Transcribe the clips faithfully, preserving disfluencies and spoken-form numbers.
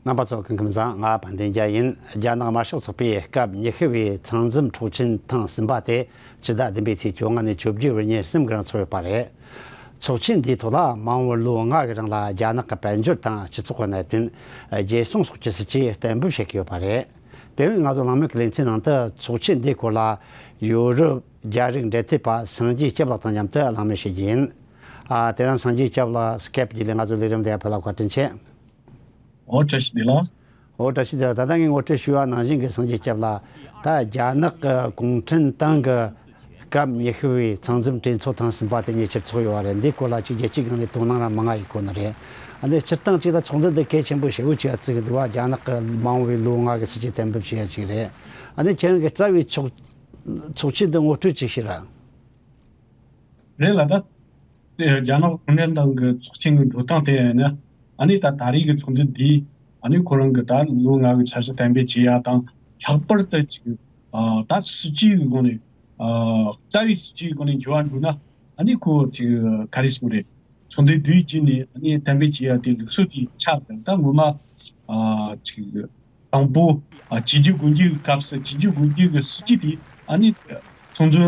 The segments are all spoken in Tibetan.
རྣམ་པ་ཚོ་སྐུ་ཁམས་བཟང་། ང་དཔལ་ལྡན་རྒྱལ་ཡིན། རྒྱ་ནག་དམར་ཤོག་ཚོགས་པའི་སྐབས་ཉི་ཤུ་བའི་ཚང་འཛོམས་འཁྲུག་ཆེན་ཐེངས་གསུམ་པ་དེ་ཕྱི་ཟླ་བདུན་པའི་ཚེས་བཅོ་ལྔ་ནས་བཅོ་བརྒྱད་བར་ཉིན་གསུམ་གི་རིང་ཚོགས་ཡོད་པ་རེད། ཚོགས་ཆེན་འདིའི་ཐོག་ལ་མ་འོངས་པར་ལོ་ལྔ་གི་རིང་ལ་རྒྱ་ནག་གི་དཔལ་འབྱོར་དང་སྤྱི་ཚོགས་ཀྱི་གནད་དོན། རྒྱལ་སྲུང་སོགས་ཀྱི་སྲིད་ཇུས་གཏན་འབེབས་བྱེད་ཀྱི་ཡོད་པ་རེད། དེ་རིང་ང་ཚོ་གླེང་མོལ་གྱི་ལེ་ཚན་ནང་དུ་ཚོགས་ཆེན་འདིའི་སྐོར་ལ་ཡོ་རོབ་རྒྱ་རིགས་འབྲེལ་མཐུད་པ་སངས་རྒྱས་སྐྱབས་ལགས་དང་མཉམ་དུ་གླེང་མོལ་བྱེད་རྒྱུ་ཡིན། ཨ། དེ་རིང་སངས་རྒྱས་སྐྱབས་ལགས་སི་ཀེབ་བརྒྱུད་ལས་ང་ཚོའི་ལས་རིམ་འདིར་ཕེབས་ལ་བཀའ་དྲིན་ཆེ། འོ། བཀྲ་ཤིས་བདེ་ལེགས། འོ། བཀྲ་ཤིས་བདེ་ལེགས། ད་ལྟ་ངས་ངོ་སྤྲོད་ཞུས་པ་ནང་བཞིན་གྱི་སངས་རྒྱས་སྐྱབས་ལགས། ད་རྒྱ་ནག་གི་གུང་ཁྲན་ཏང་གི་སྐབས་ཉི་ཤུ་བའི་ཚང་འཛོམས་གྲོས་ཚོགས་ཐེངས་གསུམ་པ་དེ་ཉེ་ཆར་ཚོགས་ཡོད་པ་རེད། འདིའི་སྐོར་ལ་ཅིག་རྒྱལ་སྤྱིའི་སྒང་ནས་དོ་སྣང་རང་མང་ང་ཡོད་ཁོ་ན་རེད། ཨ་ནི་སྤྱིར་བཏང་ཅིག་ད་ཚོགས་འདུ་འདི་གལ་ཆེན་པོ་ཞེ་པོ་ཅིག་བརྩི་གི་འདུག་བ། རྒྱ་ནག་གི་མ་འོངས་པའི་ལོ་ལྔ་གི་སྲིད་ཇུས་གཏན་འབེབས་བྱེད་ཡ་ཅིག་རེད། ཨ་ནི་ཁྱེད་རང་གི་རྩ་བའི་ཚོགས་ཚོགས་ཆེན་འདི་ངོ་སྤྲོད་ཅིག་བྱེད་ར། རེད་ལ། ད་དེ་རྒྱ་ནག་གུང་ཁྲན་ཏང་གི་ཚོགས་ཆེན་གྱི་འགྲོ་སྟངས་དེ་ཡིན་ན། ཨ་ནི་ད་ད་རེས་ཀྱི་ཚོགས་འདུ་འདིས་ཨ་ནི་ཁོ་རང་གི་ད་ལོ་ལྔ་གི་འཆར་གཞི་གཏན་འབེབས་བྱེད་ཡ་དང་། ལྷག་པར་དུ་ཅིག་ཨ། ད་སྲིད་ཇུས་ཀྱི་སྒོ་ནས། ཨ། རྩ་བའི་སྲིད་ཇུས་ཀྱི་སྒོ་ནས་འགྱུར་བ་འགྲོ་ན། ཨ་ནི་ཁོ་ཅིག་ག་རེ་ཟེར་དགོས་རེད། ཚོགས་འདུ་དེའི་རྗེས་ནས་ཨ་ནི་གཏན་འབེབས་བྱེད་ཡ་དེ་ལུགས་སྲོལ་དེ་ཆགས་ཀྱི། ད་ངོ་མ། ཨ། ཅིག་དང་པོ། ཨ། བཅོས་བསྒྱུར་སྒོ་འབྱེད་ཀྱི་སྐབས་སུ་བཅོས་བསྒྱུར་སྒོ་འབྱེད་ཀྱི་སྲིད་ཇུས་དེ་ཨ་ནི་ཚོགས་འདུ་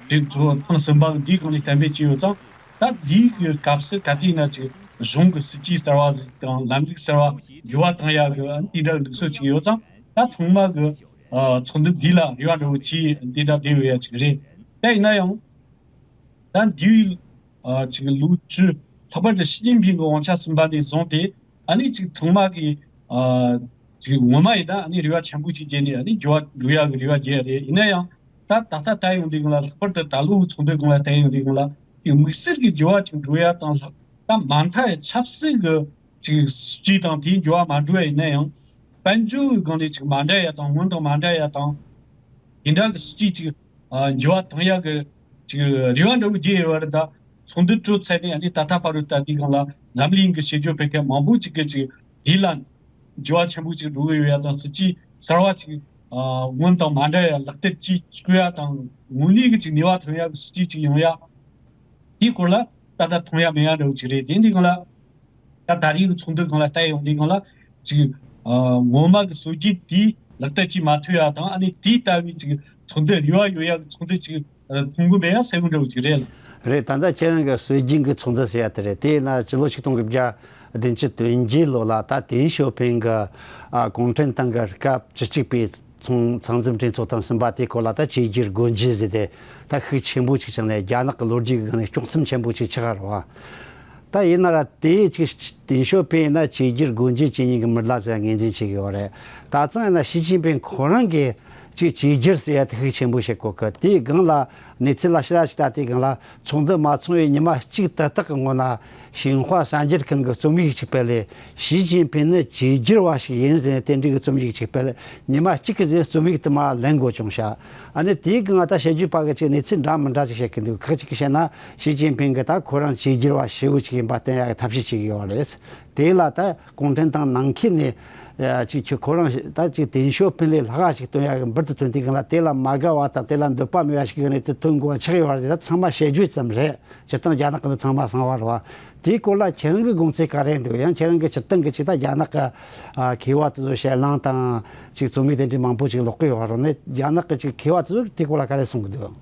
དེ་ཚོ་ཐེངས་གསུམ་པ་འདིའི་སྒང་ནས་གཏན་འབེབས་བྱས་ཡོད་ཙང་། ད་འདིའི་གི་སྐབས་སུ་ག་དུས་ཡིན་ན་ཅིག་གཞུང་གི་སྲིད་ཇུས་གསར་བ་དང་ལམ་ལུགས་གསར་བ་འགྱུར་བ་བཏང་ཡག་གི་ཨ་ནི་དེ་འདྲ་ལུགས་སྲོལ་ཅིག་ཡོད་ཙང་། ད་ཚང་མ་གི་ཨ། ཚོགས་འདུ་འདི་ལ་རེ་བ་འདྲ་བོ་བྱས་དེ་འདྲ་བསྡད་ཡོད་ཡ་ཅིག་རེད། ད་ཡིན་ན་ཡང་། ད་འདིའི་ཨ། ཅིག་ལོ་བཅུ། ལྷག་པར་དུ་ཞི་ཅིན་ཕིང་གི་དབང་ཆ་ཟིན་པ་ནས་བཟུང་སྟེ། ཨ་ནི་ཅིག་ཚང་མ་གིས་ཨ། ཅིག་ངོ་མ་ཡིན་ན་ཨ་ནི་རེ་བ་ཆེན་པོ་ཅིག་བྱས་ནས་ཨ་ནི་འགྱུར་བ་འགྲོ་ཡག་གི་རེ་བ་བྱས་རེད། ཡིན་ན་ཡང་ད་ད་ལྟ་ལྟ་ཡོང་དུས་སྒང་ལ། ལྷག་པར་དུ་ད་ལོའི་ཚོགས་འདུའི་སྒང་ལ་ལྟ་ཡོང་དུས་སྒང་ལ། ཅིག་དམིགས་བསལ་གྱི་འགྱུར་བ་ཅིག་འགྲོ་ཡ་དང་། ལྷག་ད་མ་མཐའ་ཡི་ཆབ་སྲིད་ཀྱི་ཅིག་སྲིད་ཇུས་དང་དེའི་འགྱུར་བ་མ་འགྲོ་ཡ་ཡིན་ན་ཡང་། དཔལ་འབྱོར་གྱི་སྒང་ནས་ཅིག་མ་འདྲ་ཡ་དང་། སྔོན་དང་མ་འདྲ་ཡ་དང་། དེ་འདྲ་གི་སྲིད་ཇུས་ཅིག་ཨ། འགྱུར་བ་བཏང་ཡག་གི་ཅིག་རེ་བ་འདྲ་བོ་བྱས་ཡོད་རེད། ད་ཚོགས་འདུ་གྲོལ་ཚར་ནས་ཨ་ནི་ད་ལྟ་བར་དུ་ད་དེའི་སྒང་ལ་ལམ་ལྷིང་གི་བྱེད་སྒོ་སྤེལ་མཁན་མང་པོ་ཅིག་གིས་ཅིག་དེ་ལ་འགྱུར་བ་ཆེན་པོ་ཅིག་འགྲོ་གི་ཡོད་ཡ་དང་། སྲིད་ཇུས་གསར་བ་ཅིག་ཨ། སྔོན་དང་མ་འདྲ་ཡ་ལག་བསྟར་ཅིག་བྱེད་ཡ་དང་། དངོས་གནས་ཀྱི་ཅིག་ནུས་པ་ཐོན་ཡ་གི་སྲིད་ཇུས་ཅིག་ཡོང་ཡ། དེའི་སྐོར་ལ་ད་ལྟ་མཐོང་ཡ་མེད་ཡ་འདྲ་བོ་ཅིག་རེད། དེ་འདི་སྒང་ལ། ད་ད་རེས་ཀྱི་ཚོགས་འདུ་སྒང་ལ་ལྟ་ཡོང་དུས་སྒང་ལ། ཅིག་ཨ། ངོ་མ་གི་སྲོལ་རྒྱུན་དེ་ལག་བསྟར་ཅིག་མ་ཐུབ་ཡ་དང་། ཨ་ནི་དེ་ལྟ་བུའི་ཅིག་ཚོགས་འདུ་རེ་བ་ཡོད་ཡ་གི་ཚོགས་འདུ་ཅིག་ཨ། མཐོང་གི་མེད་ཡ་ཟེར་གི་འདྲ་བོ་ཅིག་རེད། རེད། ད་ལྟ་ཁྱེད་རང་གི་སྲོལ་རྒྱུན་གྱི་ཚོགས་འདུ་ཟེར་ཡ་དེ་རེད། དེ་ཡིན་ན་སྤྱི་ལོ་ཆིག་སྟོང་དགུ་བརྒྱ་བདུན་ཅུ་དོན་བརྒྱད་ལོ་ལ་ད་ཏེང་ཞའོ་ཕིང་གི་ཨ། གུང་ཁྲན་ཏང་གི་སྐབས་བཅུ་གཅིག་པའི་ཚང་ཚང་འཛོམས་གྲོས་ཚོགས་ཐེངས་གསུམ་པ་དེའི་སྐོར་ལ་ད་བཅོས་བསྒྱུར་སྒོ་འབྱེད་ཟེར་ཏེ་ད་ཤུགས་ཆེན་པོ་ཅིག་བྱུང་ནས། རྒྱ་ནག་གི་ལོ་རྒྱུས་ཀྱི་སྒང་ནས་དཀྱོགས་མཚམས་ཆེན་པོ་ཅིག་ཆགས་ཡོད་རེད་བ། ད་ཡིན་ན་ར་དེ་ཅིག་ཏེང་ཞའོ་ཕིང་ཡིན་ན་བཅོས་བསྒྱུར་སྒོ་འབྱེད་བྱེད་མཁན་གྱི་མི་ལ་ཟེར་ངོས་འཛིན་བྱེད་ཀྱི་ཡོད་རེད། ད་ཙང་ཡིན་ན་ཞི་ཅིན་ཕིང་ཁོ་རང་གིས་ཅིག་བཅོས་བསྒྱུར་ཟེར་ཡ་དེ་ཤུགས་ཆེན་པོ་བྱེད་གོ་གི། དེའི་སྒང་ལ་གནས་ཚུལ་ལ་ཕྱིར་ཅིག་ལྟ་དུས་སྒང་ལ། ཚོགས་འདུ་མ་ཚོགས་པའི་ཉི་མ་གཅིག་ཏག་ཏག་གི་སྔོན་ན་ཞིན་ཧྭ་གསར་འགྱུར་ཁང་གིས་རྩོམ་ཡིག་ཅིག་སྤེལ་ལས། ཞི་ཅིན་ཕིང་ནི་བཅོས་བསྒྱུར་བ་ཞིག་ཡིན་ཟེར་ནས་དེ་འདྲའི་གི་རྩོམ་ཡིག་ཅིག་སྤེལ། ཉི་མ་གཅིག་གི་རྗེས་རྩོམ་ཡིག་དེ་མར་ལེན་དགོས་བྱུང་ཤག་ཨ་ནི་དེའི་སྒང་ད་དཔྱད་བརྗོད་པ་གིས་ཅིག་གནས་ཚུལ་འདྲ་མི་འདྲ་ཅིག་བཤད་ཀྱི་འདུག་ཁག་ཅིག་གིས་བཤད་ན་ཞི་ཅིན་ཕིང་གིས་ད་ཁོ་རང་བཅོས་བསྒྱུར་བ་ཞེ་པོ་ཅིག་ཡིན་པ་བསྟན་ཡག་གི་ཐབས་ཤེས་བྱེད་ཀྱི་ཡོད་རེད། དེ་ལ་ད་གུང་ཁྲན་ཏང་ནང་ཁུལ་ནས་ཨ། ཅིག་ཁྱོད་ཁོ་རང་ད་ཅིག་ཏེང་ཞའོ་ཕིང་ལས་ལྷག་ག་ཅིག་སྟོན་ཡག་གི་འབུར་དུ་ཐོན་དུས་སྒང་ལ། དེ་ལ་མ་དགའ་བ་དང་དེ་ལ་འདོད་པ་མེད་པ་ཞིག་གི་སྒང་ནས་དེ་ཐོན་དགོས་པ་ཆགས་ཡོད་རེད། ད་ཚང་མ་དཔྱད་བརྗོད་ཙམ་རེད། སྤྱིར་བཏང་རྒྱ་ནག་གི་འདི་ཚང་མ་གསང་བ་རེད་བ། དེའི་སྐོར་ལ་ཁྱེད་རང་གི་དགོངས་ཚུལ་ག་རེ་འདུག་ཡང་ཁྱེད་རང་གི་སྤྱིར་བཏང་གི་ཅིག་ད་རྒྱ་ནག་གི་ཨ། མཁས་པ་དེ་ཚོ་ཞལ་ལག་དང་ཅིག་རྩོམ་ཡིག་དེ་འདྲའི་མང་པོ་ཅིག་ཀློག་གི་ཡོད་རེད། ནས་རྒྱ་ནག་གི་ཅིག་མཁས་པ་དེ་ཚོས་དེའི་སྐོར་ལ་ག་རེ་གསུང་གི་འདུག་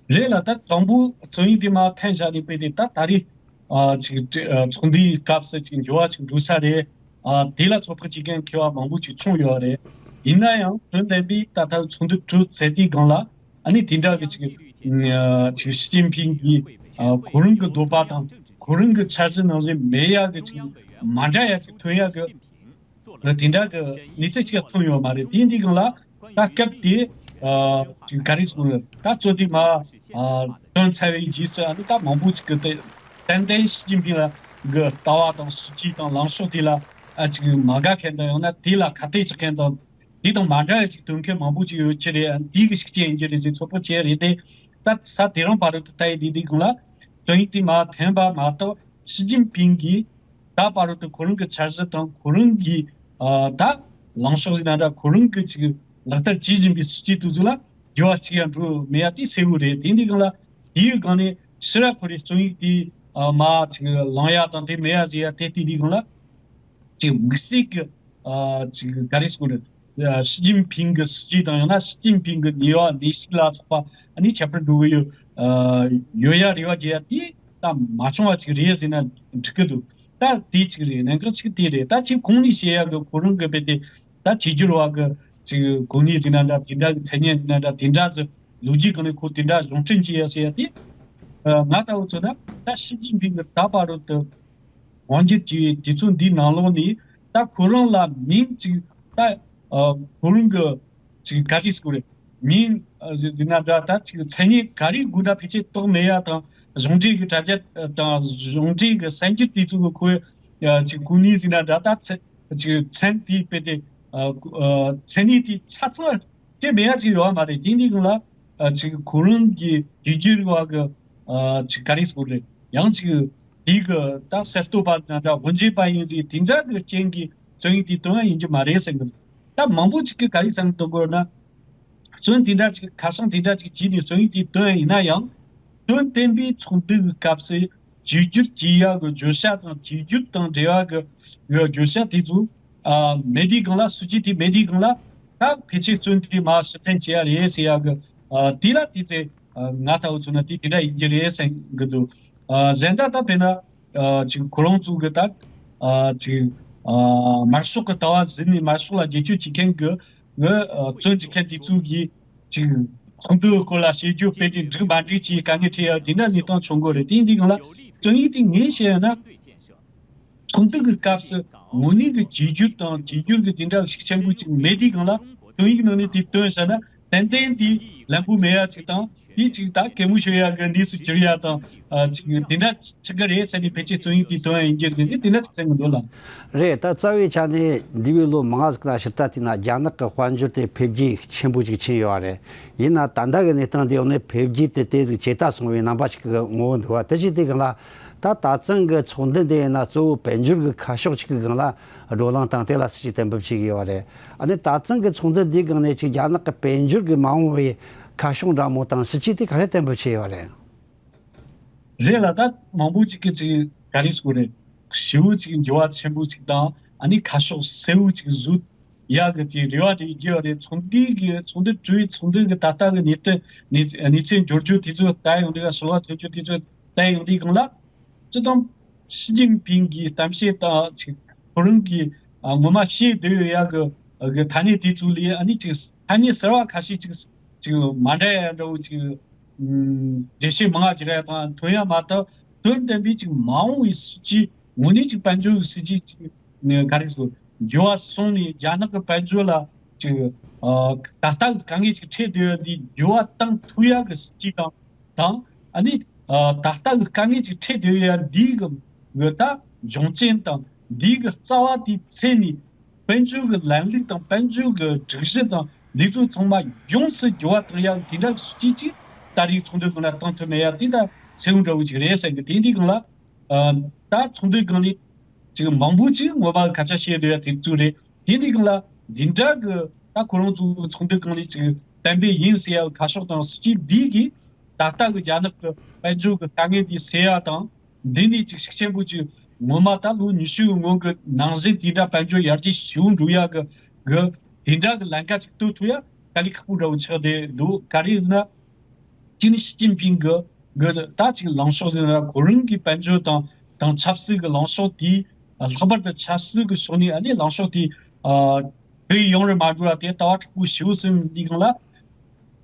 རེད་ལ། ད་དང་པོ་རྩོམ་ཡིག་དེ་མར་འཐེན་བཞག་ནས་དཔེ་དེ་ད་ད་རེས་ཨ། ཅིག་ཨ། ཚོགས་འདུའི་སྐབས་སུ་ཅིག་འགྱུར་བ་ཅིག་འགྲོ་ས་རེད། ཨ། དེ་ལ་ཚོད་དཔག་བྱེད་མཁན་མཁས་པ་མང་པོ་ཅིག་བྱུང་ཡོད་རེད། ཡིན་ན་ཡང་དོན་དམ་པའི་ད་ལྟ་ཚོགས་འདུ་གྲོལ་ཚར་དུས་སྒང་ལ། ཨ་ནི་དེ་འདྲ་གི་ཅིག་ཨ། ཅིག་ཞི་ཅིན་ཕིང་གིས་ཨ། ཁོ་རང་གི་འདོད་པ་དང་ཁོ་རང་གི་འཆར་གཞི་ནང་བཞིན་མེད་ཡག་གི་ཅིག་མ་འདྲ་ཡག་ཅིག་ཐོན་ཡག་གི་ང་དེ་འདྲ་གི་གནས་ཚུལ་ཅིག་མཐོང་ཡོད་མ་རེད། དེ་འདི་སྒང་ལ་ད་སྐབས་དེ་ཨ་ཅིག་ག་རེ་ཟེར། ད་གཙོ་དེ་མར་ཨ་ཐོན་ཚར་བའི་རྗེས་སུ། ཨ་ནི་ད་མང་པོ་ཅིག་གིས་དེ་ཏན་ཏན་ཞི་ཅིན་ཕིང་ལ་གི་ལྟ་བ་དང་སྲིད་ཇུས་དང་ལངས་ཕྱོགས་དེ་ལ་ཨ་ཅིག་མ་དགའ་མཁན་དང་། ཡང་ན་དེ་ལ་ཁ་གཏད་གཅོག་མཁན་དང་། དེ་དང་མ་འདྲ་བའི་ཅིག་འདོད་མཁན་མང་པོ་ཅིག་ཡོད་ཀྱི་རེད། ཨ་ནི་དེ་གི་ཤུགས་རྐྱེན་ཡིན་གྱི་རེད་ཅེས་ཚོད་དཔག་བྱས་རེད་དེ། ད་ས་དེ་རིང་བར་དུ་ལྟ་ཡི་དེ་དེ་སྒང་ལ་དོན་ཡིག་དེ་མར་འཐེན་པ་མ་གཏོགས། ཞི་ཅིན་ཕིང་གིས་ད་བར་དུ་ཁོ་རང་གི་འཆར་གཞི་དང་ཁོ་རང་གི་ཨ་ད་ལངས་ཕྱོགས་ཟེར་ན་འདྲ། ཁོ་རང་གི་ཅིག་ལག་བསྟར་བྱེད་བཞིན་པའི་སྲིད་ཇུས་དེ་ཚོ་ལ་འགྱུར་བ་གཅིག་ཡང་འགྲོ་མེད་ཡ་དེ་གསལ་བོ་རེད། དེ་འདི་སྒང་ལ་དེའི་སྒང་ནས་ཕྱིར་ར་ཁོ་རའི་རྩོམ་ཡིག་དེ་ཨ་མར་ཅིག་ལངས་ཡ་དང་དེ་མེད་ཡ་ཟེར་ཡ་དེ་དེ་འདི་སྒང་ལ་ཅིག་དམིགས་བསལ་གྱི་ ཨ་ཅིག་ག་རེ་ཟེར་དགོས་རེད། ཨ་ཞི་ཅིན་ཕིང་གི་སྲིད་ཇུས་དང་ཡང་ན་ཞི་ཅིན་ཕིང་གི་ནུས་པ་ནུས་ཤུགས་ལ་སོགས་པ་ཨ་ནི་ཁྱད་པར་འགྲོ་གི་ཡོད། ཨ་ཡོད་ཡ་རེ་བ་བྱེད་ཡ་དེ་ད་མ་བྱུང་བ་ཅིག་རེད་ཟེར་ན་འགྲིག་གི་འདུག་ད་དེ་ཅིག་རེད། གནད་འགག་ཅིག་དེ་རེད། ད་ཅིག་གོང་ནས་བཤད་ཡ་གི་ཁོ་རང་གི་དཔེ་དེ་ད་བཅོས་བསྒྱུར་བ་གི་ཅིག་གོ་གནས་ཟེར་ན་འདྲ། དེ་འདྲ་གི་མཚན་སྙན་ཟེར་ན་འདྲ། དེ་འདྲ་ཟེར་ལོ་རྒྱུས་སྒང་ནས་ཁོ་དེ་འདྲ་གཞུང་འབྲེལ་བྱེད་ཡ་ཟེར་ཡ་དེ། ཨ་ང་ལྟ་བུ་ཚོ་ན་ད་ཞི་ཅིན་ཕིང་གི་ད་བར་དུ་དབང་སྒྱུར་གྱི་དུས་ཚོད་འདིའི་ནང་ལོགས་ནས་ད་ཁོ་རང་ལ་མིང་ཅིག་ད་ཨ་ཁོ་རང་གི་ཅིག་ག་རེ་ཟེར་དགོས་རེད། མིང་ཨ་ཟེར་ཟེར་ན་འདྲ། ད་ཅིག་མཚན་སྙན་ག་རེ་དགོས་འདྲ་ཕལ་ཆེར་བཏགས་མེད་ཡ་དང་། གཞུང་འབྲེལ་གྱི་དྲ་རྒྱ་དང་གཞུང་འབྲེལ་གྱི་གསར་འགྱུར་དེ་ཚོ་གི་ཁོའི་ཨ་ཅིག་གོ་གནས་ཟེར་ན་འདྲ། ད་མཚན་ཅིག་མཚན་དེ་དཔེ་དེ་ཨ་ཨ་མཚན་གནས་དེ་ཆ་ཚང་སྐྱེ་མེད་ཡ་ཅིག་ཡོད་མ་རེད། དེ་འདི་གང་ལ་ཨ་ཅིག་ཁོ་རང་གི་བཅོས་བསྒྱུར་བ་གི་ཨ་ཅིག་ག་རེ་ཟེར་དགོས་རེད། ཡང་ཅིག་དེ་གི་ད་གསར་གཏོད་པ་ན་འདྲ། དབུ་འབྱེད་པ་ཡིན་ཟིག་དེ་འདྲ་གི་རྐྱེན་གྱིས་རྩོམ་ཡིག་དེ་བཏོན་ཡ་ཡིན་གྱི་མ་རེད་བསམ་གི་འདུག་ད་མང་པོ་ཅིག་གིས་ག་རེ་བསམ་གི་འདུག་དགོས་ན། རྩོམ་དེ་འདྲ་ཅིག་ཁ་བྱང་དེ་འདྲ་ཅིག་བྲིས་ནས་རྩོམ་ཡིག་དེ་བཏོན་ཡ་ཡིན་ན་ཡང་། དོན་བསྟན་པའི་ཚོགས་འདུ་གི་སྐབས་སུ་བཅོས་བསྒྱུར་བྱེད་ཡ་གི་བརྗོད་བྱ་དང་། བཅོས་བསྒྱུར་དང་འབྲེལ་བ་གི་གི་བརྗོད་བྱ་དེ་ཚོ་ཨ་མེད་དུས་སྒང་ལ། སྲིད་ཇུས་དེ་མེད་དུས་སྒང་ལ། ད་ཕལ་ཆེར་རྩོམ་དེ་མར་ཕྱིར་འཐེན་བྱེད་ཡ་རེད་ཟེར་ཡ་གི་ཨ་དེ་ལ་དེ་ཚེ་ཨ་ང་ལྟ་བུ་ཚོ་ན་དེ་དེ་འདྲ་ཡིན་གྱི་རེད་བསམ་གི་འདུག་ཨ་གཞན་དག་ད་དཔེར་ན་ཨ་ཅིག་ཁོ་རང་ཚོ་གི་ད་ཨ་ཅིག་ཨ་དམར་ཤོག་གི་ལྟ་བ་ཟིན་ནས་དམར་ཤོག་ལ་རྒྱབ་སྐྱོར་བྱེད་མཁན་གི་གི་ཨ་རྩོམ་འབྲི་མཁན་དེ་ཚོ་གིས་ཅིག་ཚོགས་འདུའི་སྐོར་ལ་བཤད་རྒྱུ་དཔེ་དེ་འགྲིག་མ་འགྲིག་ཅིག་དཀའ་ངལ་འཕྲད་ཡ་དེ་འདྲ་གནས་སྟངས་བྱུང་གི་རེད། དེ་འདི་སྒང་ལ་རྩོམ་ཡིག་དེ་ངས་བཤད་ཡ་ན། ཚོགས་འདུ་གི་སྐབས་སུ་དངོས་གནས་ཀྱི་བཅོས་བསྒྱུར་དང་བཅོས་བསྒྱུར་གྱི་དེ་འདྲ་ཤུགས་ཆེན་པོ་ཅིག་མེད་དུས་སྒང་ལ། རྩོམ་ཡིག་ནང་ནས་དེ་བཏོན་བཞག་ན་ཏན་ཏན་དེ་ལན་པོ་མེད་ཡ་ཅིག་དང་། དེ་ཅིག་ད་གད་མོ་ཤོར་ཡ་གི་གནས་སུ་གྱུར་ཡ་དང་། ཨ་ཅིག་དེ་འདྲ་ཆགས་ཀྱི་རེད་ཟེར་ནས་ཕལ་ཆེར་རྩོམ་ཡིག་དེ་བཏོན་ཡ་ཡིན་གྱི་རེད་ཟེར་ནས་དེ་འདྲ་ཅིག་བསམ་གི་འདུག་ལགས། རེད། ད་རྩ་བའི་ཆ་ནས་འདས་པའི་ལོ་མང་ཟིག་ལ་ཕྱིར་ལྟ་བལྟས་ན། རྒྱ་ནག་གི་དཔལ་འབྱོར་དེ་འཕེལ་རྒྱས་ཆེན་པོ་ཅིག་ཕྱིན་ཡོད་རེད། ཡིན་ན་ད་ལྟ་གི་གནས་སྟངས་འདི་འོག་ནས་འཕེལ་རྒྱས་དེ་ཏོག་ཙམ་ཇེ་དྲག་སོང་བའི་རྣམ་པ་ཞིག་གི་ངོ་བོ་འདུག་པ། དེ་བཞིན་དེ་གང་ལ། ད་ད་ཐེངས་གི་ཚོགས་འདུ་འདི་ཡིན་ན་གཙོ་བོ་དཔལ་འབྱོར་གྱི་ཁ་ཕྱོགས་གཅིག་གི་སྒང་ལ་བགྲོ་གླེང་དང་། དེ་ལ་སྲིད་ཇུས་གཏན་འབེབས་བྱེད་ཀྱི་ཡོད་རེད། ཨ་ནི་ད་ཐེངས་གི་ཚོགས་འདུ་འདིའི་སྒང་ནས་ཅིག་རྒྱ་ནག་གི་དཔལ་འབྱོར་གྱི་མ་འོངས་པའི་ཁ་ཕྱོགས་འདྲ་མོ་དང་སྲིད་ཇུས་དེ་ག་རེ་གཏན་འབེབས་བྱས་ཡོད་རེད། རེད་ལ། ད་མང་པོ་ཅིག་གིས་ཅིག་ག་རེ་ཟེར་དགོས་རེད། ཞེ་པོ་ཅིག་འགྱུར་བ་ཆེན་པོ་ཅིག་དང་། ཨ་ནི་ཁ་ཕྱོགས་གསལ་བོ་ཅིག་བཟོ་ཡག་གི་དེ་རེ་བ་དེ་རྒྱས་པ་རེད། ཚོགས་འདུའི་གི་ཚོགས་འདུ་གྲོལ་བའི་ཚོགས་འདུ་གི་ད་ལྟ་གི་གནས་སྟངས་གནས་གནས་ཚུལ་འབྱོར་རྒྱུ་དེ་ཚོ་ལྟ་ཡོང་དུས། གསོལ་བ་ཐོབ་རྒྱུ་དེ་ཚོ་ལྟ་ཡོང་དུས་སྒང་ལ། སྤྱིར་བཏང་ཞི་ཅིན་ཕིང་གི་གཏམ་བཤད་དང་ཅིག་ཁོ་རང་གིས་ཨ་ངོ་མ་བཤད་བསྡད་ཡོད་ཡག་གི་གི་ཐ་སྙད་དེ་ཚོ་ལས། ཨ་ནི་ཅིག་ཐ་སྙད་གསར་བ་ཁ་ཤས་ཅིག་ཅིག་མ་འདྲ་ཡ་འདྲ་བོ་ཅིག་ཨུམ་འགྲེལ་བཤད་མང་ང་བརྒྱབ་ཡ་དང་། ཐོན་ཡ་མ་གཏོགས་དོན་དམ་པའི་ཅིག་མ་འོངས་པའི་སྲིད་ཇུས། དངོས་གནས་ཅིག་དཔལ་འབྱོར་གྱི་སྲིད་ཇུས་ཅིག་ག་རེ་ཟེར། འགྱུར་བ་སོང་ནས་རྒྱ་ནག་གི་དཔལ་འབྱོར་ལ་ཅིག་ཨ་ད་ལྟ་གི་དཀའ་ངལ་ཅིག་འཕྲད་བསྡད་ཡོད་འདི་འགྱུར་བ་བཏང་ཐུབ་ཡག་གི་སྲིད་ཇུས་དང་། དང་། ཨ་ནི་ཨ་ད་ལྟ་གི་དཀའ་ངལ་ཅིག་འཕྲད་བསྡད་ཡོད་ཡ་འདི་གི་གི་ད་འབྱུང་རྐྱེན་དང་། འདི་གི་རྩ་བ་དེ་འཚོལ་ནས། དཔལ་འབྱོར་གྱི་ལམ་ལུགས་དང་དཔལ་འབྱོར་གྱི་སྒྲིག་གཞི་དང་འདི་ཚོ་ཚང་མ་ཡོངས་སུ་འགྱུར་བ་བཏང་ཡག་དེ་འདྲ་གི་སྲིད་ཇུས་ཅིག་ད་རེས་ཚོགས་འདུའི་སྒང་ལ་བཏང་ཐུབ་མེད་ཡ་དེ་ད་གསལ་བོ་འདྲ་བོ་ཅིག་རེད་བསམ་གི། དེ་འདི་སྒང་ལ་ཨ་ད་ཚོགས་འདུའི་སྒང་ནས་ཅིག་མང་པོ་ཅིག་ངོ་མ་སྐད་ཆ་བཤད་བསྡད་ཡ་དེ་ཚོ་རེད། དེ་འདི་སྒང་ལ་འདི་འདྲ་གི་ད་ཁོ་རང་ཚོ་ཚོགས་འདུའི་སྒང་ནས་ཅིག་གཏན་འབེབས་ཡིན་ཟེར་ཡ་ཁ་ཕྱོགས་དང་སྲིད་ཇུས་འདི་གིས་ད་ལྟ་གི་རྒྱ་ནག་གི་དཔལ་འབྱོར་གྱི་དཀའ་ངལ་འདི་སེལ་ཡ་དང་། འདི་ནས་ཅིག་ཤུགས་ཆེན་པོ་ཅིག་ངོ་མ་ད་ལོ་ཉི་ཤུ་གི་སྔོན་གྱི་ནང་བཞིན་དེ་འདྲ་དཔལ་འབྱོར་ཡར་རྒྱས་ཞེ་པོ་འགྲོ་ཡག་གི་གི་དེ་འདྲ་གི་ལམ་ཁ་ཅིག་གཏོད་ཐུབ་ཡ་དཀའ་ལས་ཁག་པོ་འདྲ་བོ་ཆགས་བསྡད་འདུག་ག་རེ་ཟེར་ན། གཅིག་ནི་ཞི་ཅིན་ཕིང་གི་གི་ད་ཅིག་ལངས་ཕྱོགས་ཟེར་ན། ཁོ་རང་གི་དཔལ་འབྱོར་དང་དང་ཆབ་སྲིད་ཀྱི་ལངས་ཕྱོགས་དེ། ལྷག་པར་དུ་ཆབ་སྲིད་ཀྱི་ཕྱོགས་ནས། ཨ་ནི་ལངས་ཕྱོགས་དེ་ཨ་དེ་ཡོང་རེ་མ་འགྲོ་བ་དེ་ལྟ་བ་མཁྲེགས་པོ་ཞེ་པོ་ཟིན་འདི་སྒང་ལ།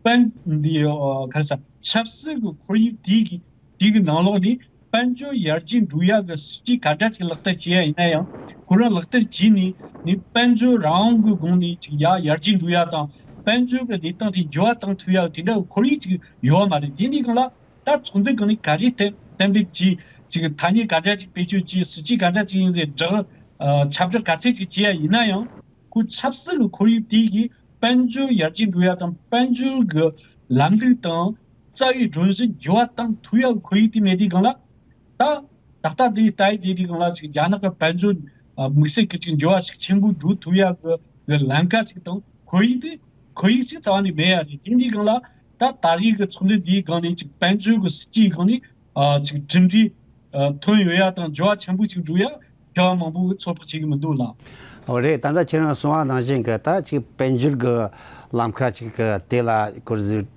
དཔལ་འདི་ཨ་ག་རེ་ཟ། ཆབ་སྲིད་ཀྱི་ཁོར་ཡུག་དེ་གི་དེ་གི་ནང་ལོགས་ནས་དཔལ་འབྱོར་ཡར་རྒྱས་འགྲོ་ཡག་གི་སྲིད་ཇུས་ག་འདྲ་ཅིག་ལག་བསྟར་བྱེད་ཡ་ཡིན་ན་ཡང་། ཁོ་རང་ལག་བསྟར་བྱས་ནས་ནི་དཔལ་འབྱོར་རང་དབང་གི་སྒང་ནས་ཅིག་ཡར་ཡར་རྒྱས་འགྲོ་ཡ་དང་། དཔལ་འབྱོར་གྱི་གནས་སྟངས་དེ་འགྱུར་བ་བཏང་ཐུབ་ཡག་དེ་འདྲ་གི་ཁོར་ཡུག་ཅིག་ཡོད་པ་མ་རེད། དེ་འདི་སྒང་ལ། ད་ཚོགས་འདུའི་སྒང་ནས་ག་རེ་གཏན་གཏན་འབེབས་ཀྱིས་ཅིག་ཐ་སྙད་ག་འདྲ་ཅིག་བེད་སྤྱོད་ཀྱིས། སྲིད་ཇུས་ག་འདྲ་ཅིག་ཡིན་ཟེར་བསྒྲགས། ཨ་ཁྱབ་བསྒྲགས་ག་ཚད་ཅིག་བྱེད་ཡ་ཡིན་ན་ཡང་། ཁོ་ཆབ་སྲིད་ཀྱི་ཁོར་ཡུག་དེ་གིས་དཔལ་འབྱོར་ཡར་རྒྱས་འགྲོ་ཡ་དང་། དཔལ་འབྱོར་གྱི་ལམ་ལུགས་དང་རྩ་བའི་སྒྲོམ་གཞི་འགྱུར་བ་བཏང་ཐུབ་ཡ་གི་ཁོར་ཡུག་དེ་མེད་དུས་སྒང་ལ། ད་ད་ལྟ་འདི་ལྟ་ཡི་དེ་དུས་སྒང་ལ་ཅིག་རྒྱ་ནག་གི་དཔལ་འབྱོར་ཨ་དམིགས་བསལ་གྱི་ཅིག་འགྱུར་བ་ཞིག་ཆེན་པོ་འགྲོ་ཐུབ་ཡ་གི་གི་ལམ་ཁ་ཅིག་དང་ཁོར་ཡུག་དེ། ཁོར་ཡུག་ཅིག་རྩ་བ་ནས་མེད་ཡ་རེད། དེ་འདི་སྒང་ལ་ད་ད་རེས་ཀྱི་ཚོགས་འདུ་འདིའི་སྒང་ནས་ཅིག་དཔལ་འབྱོར་གྱི་སྲིད་ཇུས་སྒང་ནས་ཨ་ཅིག་གྲུབ་འབྲས་ཨ་ཐོན་ཡོད་ཡ་དང་འགྱུར་བ་ཆེན་པོ་ཅིག་འགྲོ་ཡ་མཁས་པ་མང་པོ་གིས་ཚོད་དཔག་བྱེད་ཀྱི་མི་འདུག་ལགས། འོ་རེད། ད་ལྟ་ཁྱེད་རང་གསུངས་པ་ནང་བཞིན་གྱི་ད་ཅིག་དཔལ་འབྱོར་གྱི་ལམ་ཁ་ཅིག་གི་དེ་ལ་སྐོར་ཟིག་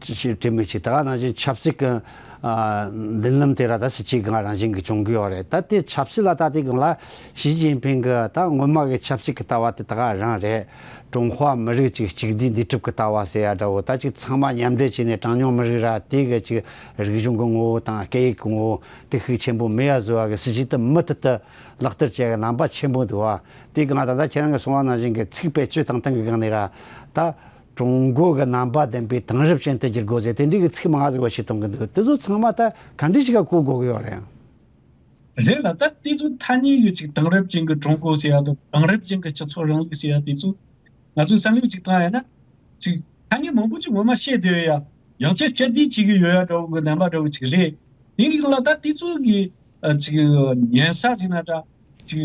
ཅིག་དྲི་མི་ཆེ། ད་ག་ནང་བཞིན་ཆབ་སྲིད་ཀྱི་ཨ་མདུན་ལམ་དེ་ར་ད་སྲིད་ཇུས་སྒང་རང་བཞིན་གྱི་བྱུང་གི་ཡོད་རེད། ད་དེ་ཆབ་སྲིད་ལ་ད་དེ་སྒང་ལ་ཞི་ཅིན་ཕིང་གི་ད་སྔོན་མ་གི་ཆབ་སྲིད་ཀྱི་ལྟ་བ་དེ་ད་ག་རང་རེད། ཀྲུང་ཧྭ་མི་རིགས་ཅིག་གཅིག་སྡུད་འདུས་གྲུབ་ཀྱི་ལྟ་བ་ཟེར་ཡ་འདྲ་བོ། ད་ཅིག་ཚང་མ་མཉམ་འབྲེལ་བྱས་ནས་གྲངས་ཉུང་མི་རིགས་ར་དེ་གི་ཅིག་རིག་གཞུང་གི་ངོ་བོ་དང་སྐད་ཡིག་གི་ངོ་བོ་དེ་ཤུགས་ཆེན་པོ་མེད་ཡ་བཟོ་བ་གི་སྲིད་ཇུས་དེ་མུ་མཐུད་དུ་ལག་བསྟར་བྱེད་ཡ་གི་རྣམ་པ་ཆེན་པོ་འདུག་བ། དེ་གི་ང་ད་ལྟ་ཁྱེད་རང་གི་གསུངས་པ་ནང་བཞིན་གྱི་ཚིག་བེད་སྤྱོད་བཏང་སྟངས་གི་སྒང་ནས་ར་ད་ཀྲུང་གོ་གི་རྣམ་པ་ལྡན་པའི་དེང་རབས་ཅན་དུ་བསྒྱུར་དགོས་ཟེར་དེ་འདྲའི་གི་ཚིག་མང་ཟིག་བ་ཞིག་གཏོང་གི་འདུག་དེ་ཚོ་ཚང་མ་ད་ག་འདྲ་ཞིག་ག་གོ་དགོས་གི་ཡོད་རེད། རེད་ལ། ད་དེ་ཚོ་ཐ་སྙད་ཀྱི་ཅིག་དེང་རབས་ཅན་གྱི་ཀྲུང་གོ་ཟེར་ཡ་དང་དེང་རབས་ཅན་གྱི་སྤྱི་ཚོགས་རིང་ལུགས་ཟེར་ཡ་དེ་ཚོ་ང་ཚོས་བསམ་བློ་ཅིག་བཏང་ཡ་ན། ཅིག་ཐ་སྙད་མང་པོ་ཅིག་ངོ་མ་བཤད་བསྡད་ཡོད་ཡ། ཡང་བསྐྱར་བསྐྱར་ཟློས་བྱེད་ཀྱི་ཡོད་ཡ་འདྲ་བོ་གི་རྣམ་པ་འདྲ་བོ་ཅིག་རེད། དེ་གི་ལ་ད་དེ་ཚོ་གི་ཨ་ཅིག་ཉན་ས་ཟེར་ན་འདྲ། ཅིག་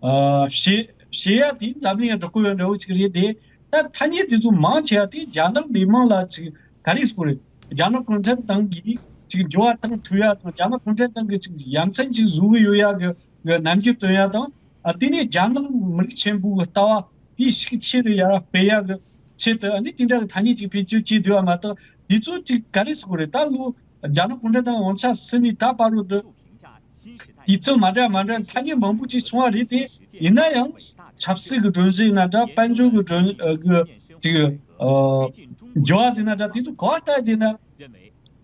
ཨ་བཤད་བཤད་ཡ་དེ་འཛམ་གླིང་ཡ་དྲག་པོ་ཡ་འདྲ་བོ་ཅིག་རེད་དེ། ད་ཐ་སྙད་དེ་ཚོ་མང་ཆེ་བ་དེ་རྒྱ་ནག་མི་མང་ལ་ཅིག་ག་རེ་ཟེར་དགོས་རེད། རྒྱ་ནག་གུང་ཁྲན་ཏང་གིས་ཅིག་འགྱུར་བ་བཏང་ཐུབ་ཡ་དང་། རྒྱ་ནག་གུང་ཁྲན་ཏང་གིས་ཅིག་ཡ་མཚན་ཅིག་བཟོ་གི་ཡོད་ཡ་གི་གི་རྣམ་འགྱུར་སྟོན་ཡ་དང་། ཨ་དེ་ནས་རྒྱ་ནག་མི་རིགས་ཆེན་པོ་གི་ལྟ་བ་དེ་ཤུགས་ཆེ་རུ་ཡར་སྤེལ་ཡ་གི་ཆེད་དུ། ཨ་ནི་དེ་འདྲ་གི་ཐ་སྙད་ཅིག་བེད་སྤྱོད་བྱེད་སྡོད་པ་མ་གཏོགས། དེ་ཚོ་ཅིག་ག་རེ་ཟེར་དགོས་རེད། ད་ལོ་རྒྱ་ནག་གུང་ཁྲན་ཏང་དབང་ཆ་ཟིན་ནས་ད་བར་དུ་དུས་ཚོད་མ་འདྲ་མ་འདྲ་ཐ་སྙད་མང་པོ་ཅིག་བྱུང་བ་རེད་དེ། ཡིན་ན་ཡང་ཆབ་སྲིད་ཀྱི་སྒྲོམ་གཞི་ཡིན་ན་འདྲ། དཔལ་འབྱོར་གྱི་སྒྲོམ་ཨ་གི་ཅིག་ཨ་འབྱོར་བ་ཟིན་ན་འདྲ། དེ་ཚོ་ག་པར་ལྟ་བསྡད་ན།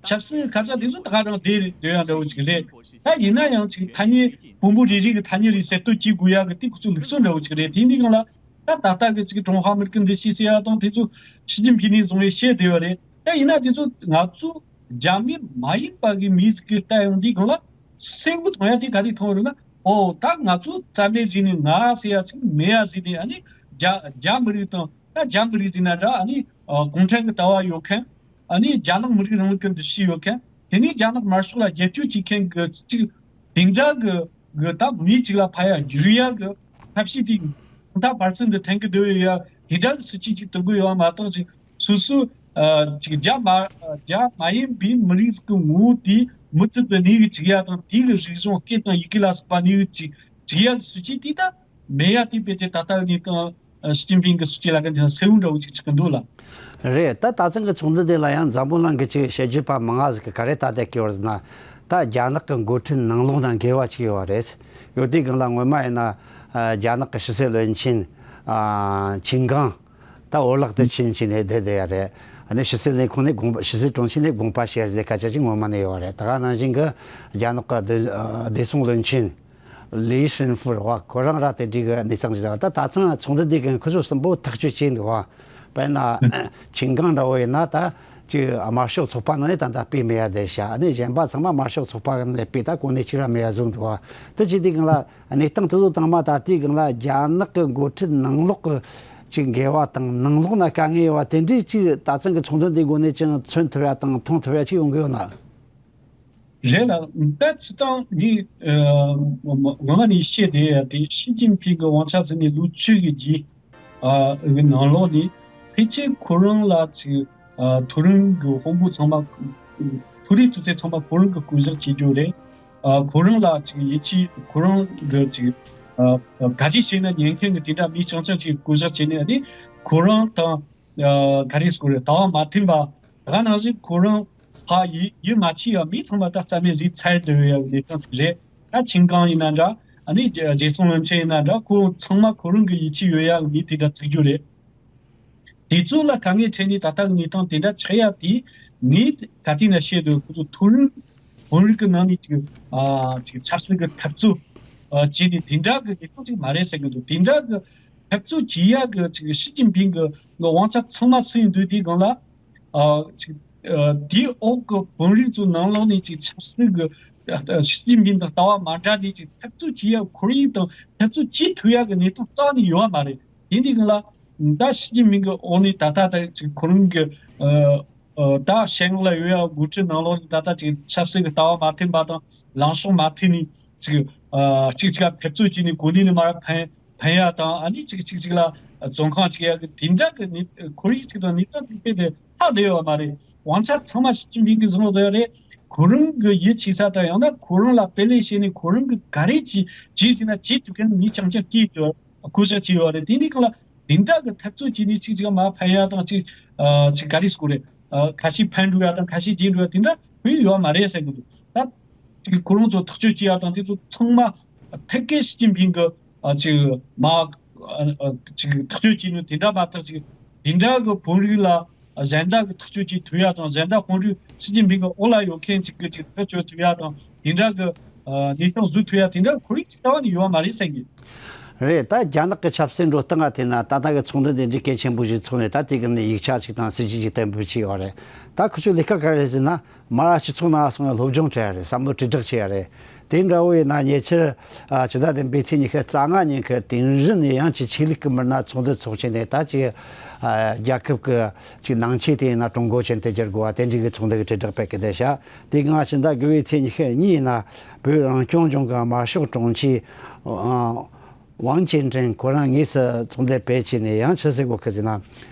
ཆབ་སྲིད་ཁ་ཆ་དེ་ཚོ་ད་ག་རང་བསྡད་སྡོད་ཡ་འདྲ་བོ་ཅིག་རེད། ད་ཡིན་ན་ཡང་ཅིག་ཐ་སྙད་དཔོན་པོ་རེ་རེ་གི་ཐ་སྙད་རེ་གསར་གཏོད་བྱེད་དགོས་ཡ་གི་དེ་ཁོ་ཚོ་ལུགས་སྲོལ་འདྲ་བོ་ཅིག་རེད། དེ་འདི་སྒང་ལ་ད་ད་ལྟ་གི་ཅིག་ཀྲུང་ཧྭ་མི་རིགས་ཀྱི་འདུ་ཤེས་ཟེར་ཡ་དང་དེ་ཚོ་ཞི་ཅིན་ཕིང་ནས་བཟུང་བའི་བཤད་བསྡད་ཡོད་རེད། ད་ཡིན་ན་དེ་ཚོ་ང་ཚོ་རྒྱ་མི་མ་ཡིན་པ་གི་མི་ཟིག་གི་ལྟ་ཡོང་དུས་སྒང་ལ་གསལ་བོ་མཐོང་ཡ་དེ་ག་རེ་མཐོང་རེད་ན། ཨོ་ད་ང་ཚོ་རྩ་མེད་བཟོས་ནས་ང་ཟེར་ཡ་ཅིག་མེད་ཡ་ཟེར་ནས། ཨ་ནི་རྒྱ་རྒྱ་མི་རིགས་དང་། ད་རྒྱ་མི་རིགས་ཟེར་ན་འདྲ། ཨ་ནི་ཨ་གུང་ཁྲན་གྱི་ལྟ་བ་ཡོད་མཁན། ཨ་ནི་རྒྱ་ནག་མི་རིགས་རིང་ལུགས་ཀྱི་འདུ་ཤེས་ཡོད་མཁན། དེ་ནས་རྒྱ་ནག་དམར་ཤོག་ལ་རྒྱབ་སྐྱོར་བྱེད་མཁན་གྱི་ཅིག་དེ་འདྲ་གི་གི་ད་མི་གཅིག་ལ་ཕར་ཡ་བསྒྱུར་ཡ་གི་ཐབས་ཤེས་དེ་ད་བར་གསེང་དུ་འཐེན་གི་འདུག་ཡ། དེ་འདྲ་གི་སྲིད་ཇུས་ཅིག་གཏོང་གི་ཡོད་མ་གཏོགས། ཅིག་སོ་སོ་ཨ་ཅིག་རྒྱ་མ་རྒྱ་མ་ཡིན་པའི་མི་རིགས་ཀྱི་ངོ་བོ་དེ་མུ་མཐུད་དུ་གནས་གི་བཅུག་ཡ་དང་། དེ་གི་རིག་གཞུང་སྐད་དང་ཡི་གེ་ལ་སོགས་པ་གནས་གི་བཅུག་བཅུག་ཡ་གི་སྲིད་ཇུས་དེ་ད་མེད་ཡ་དེ་དཔེ་དེ་ད་ལྟ་གི་གནས་སྟངས། ཨ་ཞི་ཅིན་ཕིང་གི་སྲིད་ཇུས་ལ་ག་འདི་གསལ་བོ་འདྲ་བོ་ཅིག་ཆགས་ཀྱི་འདུག་ལ། རེད། ད་ད་ཐེངས་ཀྱི་ཚོགས་འདུ་དེ་ལ་ཡང་འཛམ་བུ་གླིང་གི་ཅིག་དཔྱད་བརྗོད་པ་མང་ང་ཟིག་གིས་ག་རེ་ལྟ་བསྡད་ཀྱི་ཡོད་ཟེར་ན། ད་རྒྱ་ནག་གི་འགོ་ཁྲིད་ནང་ལོགས་ནང་འགལ་བ་ཅིག་ཡོད་པ་རེད། ཡོད་དུས་སྒང་ལ་སྔོན་མ་ཡིན་ན་ཨ་རྒྱ་ནག་གི་ཕྱི་སྲིད་བློན་ཆེན་ཨ་ཆིན་ཀང་ད་བོར་བརླག་ཏུ་ཕྱིན་ཕྱིན་ནས་བསྡད་བསྡད་ཡ་རེད། ཨ་ནི་ཕྱི་སྲིད་ལས་ཁུངས་ནས་དགོངས་པ། ཕྱི་སྲིད་དྲུང་ཆེ་ནས་དགོངས་པ་བཞེས་ཟེར་སྐད་ཆ་ཅིག་སྔོན་མ་ནས་ཡོད་པ་རེད། ད་ག་ནང་བཞིན་གྱི་རྒྱ་ནག་གི་བདེ་ཨ་བདེ་སྲུང་བློན་ཆེན་ལི་ཧྲིན་ཧྥུ་རེད་བ། ཁོ་རང་ར་དེ་འདྲའི་གི་གནས་སྟངས་ཅིག་དང་། ད་ད་ཐེངས་ཚོགས་འདུ་འདི་གི་ཁོ་ཚོ་གསུམ་པོ་ཐག་གཅོད་བྱས་འདུག་བ། དཔེར་ན་ཆིན་ཀང་འདྲ་བོ་ཡིན་ན་ད་ཅིག་དམར་ཤོག་ཚོགས་པ་ནང་ནས་ད་ལྟ་སྤེལ་མེད་ཡ་བསྡད་ཤག་ཨ་ནི་གཞན་པ་ཚང་མ་དམར་ཤོག་ཚོགས་པ་ནང་ནས་སྤེལ། ད་གོ་གནས་གཅིག་ར་མེད་ཡ་བཟོ་འདུག་བ། དེ་བྱས་དུས་སྒང་ལ་གནས་སྟངས་དེ་ཚོ་ཚང་མ་ད་ལྟའི་སྒང་ལ་རྒྱ་ནག་གི་འགོ་ཁྲིད་ནང་ལོགས་གི་ཅིག་འགལ་བ་དང་། ནང་ལོགས་ན་དཀའ་ངལ་ཡོད་པ་དེ་འདྲའི་ཅིག་ད་ཐེངས་ཀྱི་ཚོགས་འདུ་འདིའི་སྒོ་ནས་ཅང་མཚོན་ཐུབ་ཡ་དང་མཐོང་ཐུབ་ཡ་ཅིག་ཡོང་གི་ཡོད་ན། རེད་ལ། ད་སྤྱིར་བཏང་ངས་ཨ་ངོ་མ་ནས་བཤད་བསྡད་ཡ་དེ། ཞི་ཅིན་ཕིང་གི་དབང་ཆ་ཟིན་ནས་ལོ་བཅུ་གི་རྗེས་ཨ་གི་ནང་ལོགས་ནས་ཕལ་ཆེར་ཁོ་རང་ལ་ཅིག་ཨ་མཐོ་རིམ་གི་དཔོན་པོ་ཚང་མ། མཐོ་རིམ་ཐུག་ཚད་ཚང་མ་ཁོ་རང་གིས་བསྐོ་གཞག་བྱེད་རྒྱུ་རེད། ཨ་ཁོ་རང་ལ་ཅིག་ཡིད་ཆེས། ཁོ་རང་གི་ཅིག་ཨ་ག་རེ་བྱས་ན་ཉན་མཁན་གྱི་དེ་འདྲ་མི་རྐྱང་རྐྱང་ཅིག་བསྐོ་གཞག་བྱས་ནས། ཨ་ནི་ཁོ་རང་དང་ཨ་ག་རེ་ཟེར་དགོས་རེད། ལྟ་བ་མ་མཐུན་པ། ད་ག་ནང་བཞིན་ཁོ་རང་ཕར་ཡིད་ཡིད་མ་ཆེས་ཡ་མི་ཚང་མ་ད་རྩ་མེད་བཟོས་ཚར་བསྡད་ཡོད་ཡ་གི་གནས་སྟངས་ཅིག་རེད། ད་ཆིན་ཀང་ཡིན་ན་འདྲ། ཨ་ནི་རྒྱལ་སྲུང་བློན་ཆེན་ཡིན་ན་འདྲ། ཁོ་ཚང་མ་ཁོ་རང་གི་ཡིད་ཆེས་ཡོད་ཡ་གི་མི་དེ་འདྲ་བརྩི་རྒྱུ་རེད། དེ་ཚོ་ལ་དཀའ་ངལ་འཕྲད་ནས་ད་ལྟ་གི་གནས་སྟངས་དེ་འདྲ་ཆགས་ཡ་དེ། ངས་ག་དུས་ན་བཤད་འདུག་ཁོ་ཚོ་མཐོ་རིམ་དཔོན་རིགས་ཀྱི་ནང་ནས་ཅིག་ཨ་ཅིག་ཆབ་སྲིད་ཀྱི་འཐབ་རྩོད་ཨ་བྱས་ནས་དེ་འདྲ་གི་གནས་སྟངས་ཅིག་མ་རེད་ཟེར་གི་འདུག་དེ་འདྲ་གི་འཐབ་རྩོད་བྱེད་ཡ་གི་ཅིག་ཞི་ཅིན་ཕིང་གི་དབང་ཆ་ཚང་མ་ཟིན་འདུག་དེའི་སྒང་ལ། ཨ་ཅིག་ཨ་དེའི་འོག་གི་དཔོན་རིགས་ཚོའི་ནང་ལོགས་ནས་ཅིག་ཆབ་སྲིད་ཀྱི་ཨ་ཞི་ཅིན་ཕིང་དང་ལྟ་བ་མ་འདྲ་ནས་ཅིག་འཐབ་རྩོད་བྱེད་ཡ་ཁོར་ཡུག་དང་འཐབ་རྩོད་བྱེད་ཐུབ་ཡ་གི་གནས་སྟངས་རྩ་ནས་ཡོད་པ་མ་རེད། དེ་འདི་གི་ལ་ད་ཞི་ཅིན་ཕིང་གི་འོག་ནས་ད་ལྟ་ད་ཅིག་ཁོ་རང་གི་ཨ་ཨ་ད་ཤར་ངོས་ལ་ཡོད་ཡ་འགོ་ཁྲིད་ནང་ལོགས་ནས་ད་ལྟ་ཅིག་ཆབ་སྲིད་ཀྱི་ལྟ་བ་མ་མཐུན་པ་དང་ལངས་ཕྱོགས་མ་མཐུན་ནས་ཅིག་ཨ་གཅིག་གཅིག་ལ་འཐབ་རྩོད་བྱས་ནས་གོ་གནས་ནས་མར་འཕེན། ཕན་ཡ་དང་། ཨ་ནི་གཅིག་གཅིག་གཅིག་ལ་བཙོན་ཁང་བཅུག་ཡ་གི་དེ་འདྲ་གི་ནི་ཁོར་ཡུག་ཅིག་དང་གནས་སྟངས་ཅིག་དཔེ་དེ་ལྷག་བསྡད་ཡོད་མ་རེད། དབང་ཆ་ཚང་མ་ཞི་ཅིན་ཕིང་གིས་བཟུང་བསྡད་ཡོད་རེད། ཁོ་རང་གི་ཡིད་ཆེས་ས་དང་ཡང་ན་ཁོ་རང་ལ་དཔེ་ལེན་བྱས་ནས་ཁོ་རང་གིས་ག་རེ་བྱེད་བྱེད་ཟེར་ན་བྱེད་ཐུབ་མཁན་མི་རྐྱང་རྐྱང་སྐྱེས་ཡོད། བསྐོ་བཞག་བྱས་ཡོད་རེད། དེ་ནི་གང་ལ་དེ་འདྲ་གི་འཐབ་རྩོད་བྱས་ནས་གཅིག་གཅིག་མར་ཕན་ཡ་དང་གཅིག་ཨ་གཅིག་ག་རེ་ཟེར་དགོས་རེད། ཨ་ཁ་ཤས་ཕན་འགྲོ་ཡ་དང་ཁ་ཤས་རྗེས་འགྲོ་ཡ་དེ་འདྲ་དཔེ་ཡོད་མ་རེད་བསམ་གི་འདུག་ད་གཅིག་ཁོ་རང་ཚོ་ཐག་གཅོད་བྱེད་ཡ་དང་དེ་ཚོ་ཚང་མ་ཐད་ཀའི་ཞི་ཅིན་ཕིང་གི་ཨ་གཅིག་མ་ཨ་གཅིག་ཐག་གཅོད་བྱས་ནས་དེ་འདྲ་མ་ཐག་གཅིག་དེ་འདྲ་གི་བོད་རིགས་ལ་གཞན་དག་གི་ཐག་གཅོད་བྱེད་ཐུབ་ཡ་དང་གཞན་དག་དཔོན་རིགས་ཞི་ཅིན་ཕིང་གི་འོག་ལ་ཡོད་མཁན་ཅིག་གི་ཅིག་ཐག་གཅོད་ཐུབ་ཡ་དང་དེ་འདྲ་གི་ཨ་གནས་སྟངས་བཟོ་ཐུབ་ཡ་དེ་འདྲ་ཁོར་ཡུག་ཅིག་རྩ་བ་ནས་ཡོད་མ་རེད་བསམ་གི། རེད། ད་རྒྱ་ནག་གི་ཆབ་སྲིད་འགྲོ་སྟངས་ལ་བལྟས་ན་ད་ལྟ་གི་ཚོགས་འདུ་དེ་འདྲའི་གལ་ཆེན་པོ་ཞིག་ཚོགས་ནས་ད་དེ་གི་ནས་ཡིག་ཆ་ཅིག་དང་སྲིད་ཇུས་ཅིག་གཏན་འབེབས་བྱས་ཡོད་རེད། ད་ཁོ་ཚོའི་ལས་ཀ་ག་རེ་ཟེར་ན་མར་སྤྱི་ཚོགས་ནང་སོང་ནས་སློབ་སྦྱོང་སྤྲད་ཡ་རེད། བསམ་བློ་དྲིལ་བསྒྲགས་བྱེད་ཡ་རེད། དེ་འདྲ་བོ་ཡིན་ན་ཉེ་ཆར་ཨ་ཕྱི་ཟླ་བདུན་པའི་ཚེས་ཉི་ཤུ་རྩ་ལྔ་ཉིན་ཁར་དིང་རི་ནས་ཡང་ཅིག་ཆོས་ལུགས་ཀྱི་མི་སྣ་ཚོགས་འདུ་ཚོགས་བྱས་ནས་ད་ཅིག་ཨ་རྒྱལ་ཁབ་ཀྱི་ཅིག་ནང་ཆོས་དེ་ཡིན་ན་ཀྲུང་གོ་ཅན་དུ་བསྒྱུར་དགོས་པ་དེ་འདྲའི་གི་ཚོགས་འདུ་གི་དྲིལ་བསྒྲགས་སྤེལ་གི་བསྡད་ཤག་དེ་སྔ་ཕྱི་ཟླ་དགུ་པའི་ཚེས་ཉི་ཤུ་གཉིས་ཡིན་ན་བོད་རང་སྐྱོང་ལྗོངས་ཀྱི་དམར་ཤོག་དྲུང་ཆེ་ཨ་ཝང་ཅན་ཀྲེང་ཁོ་རང་དངོས་སུ་ཚོགས་འདུ་སྤེལ་བྱས་ནས་ཡང་ཆི་ཟེར་དགོས་གི་ཟེར་ན།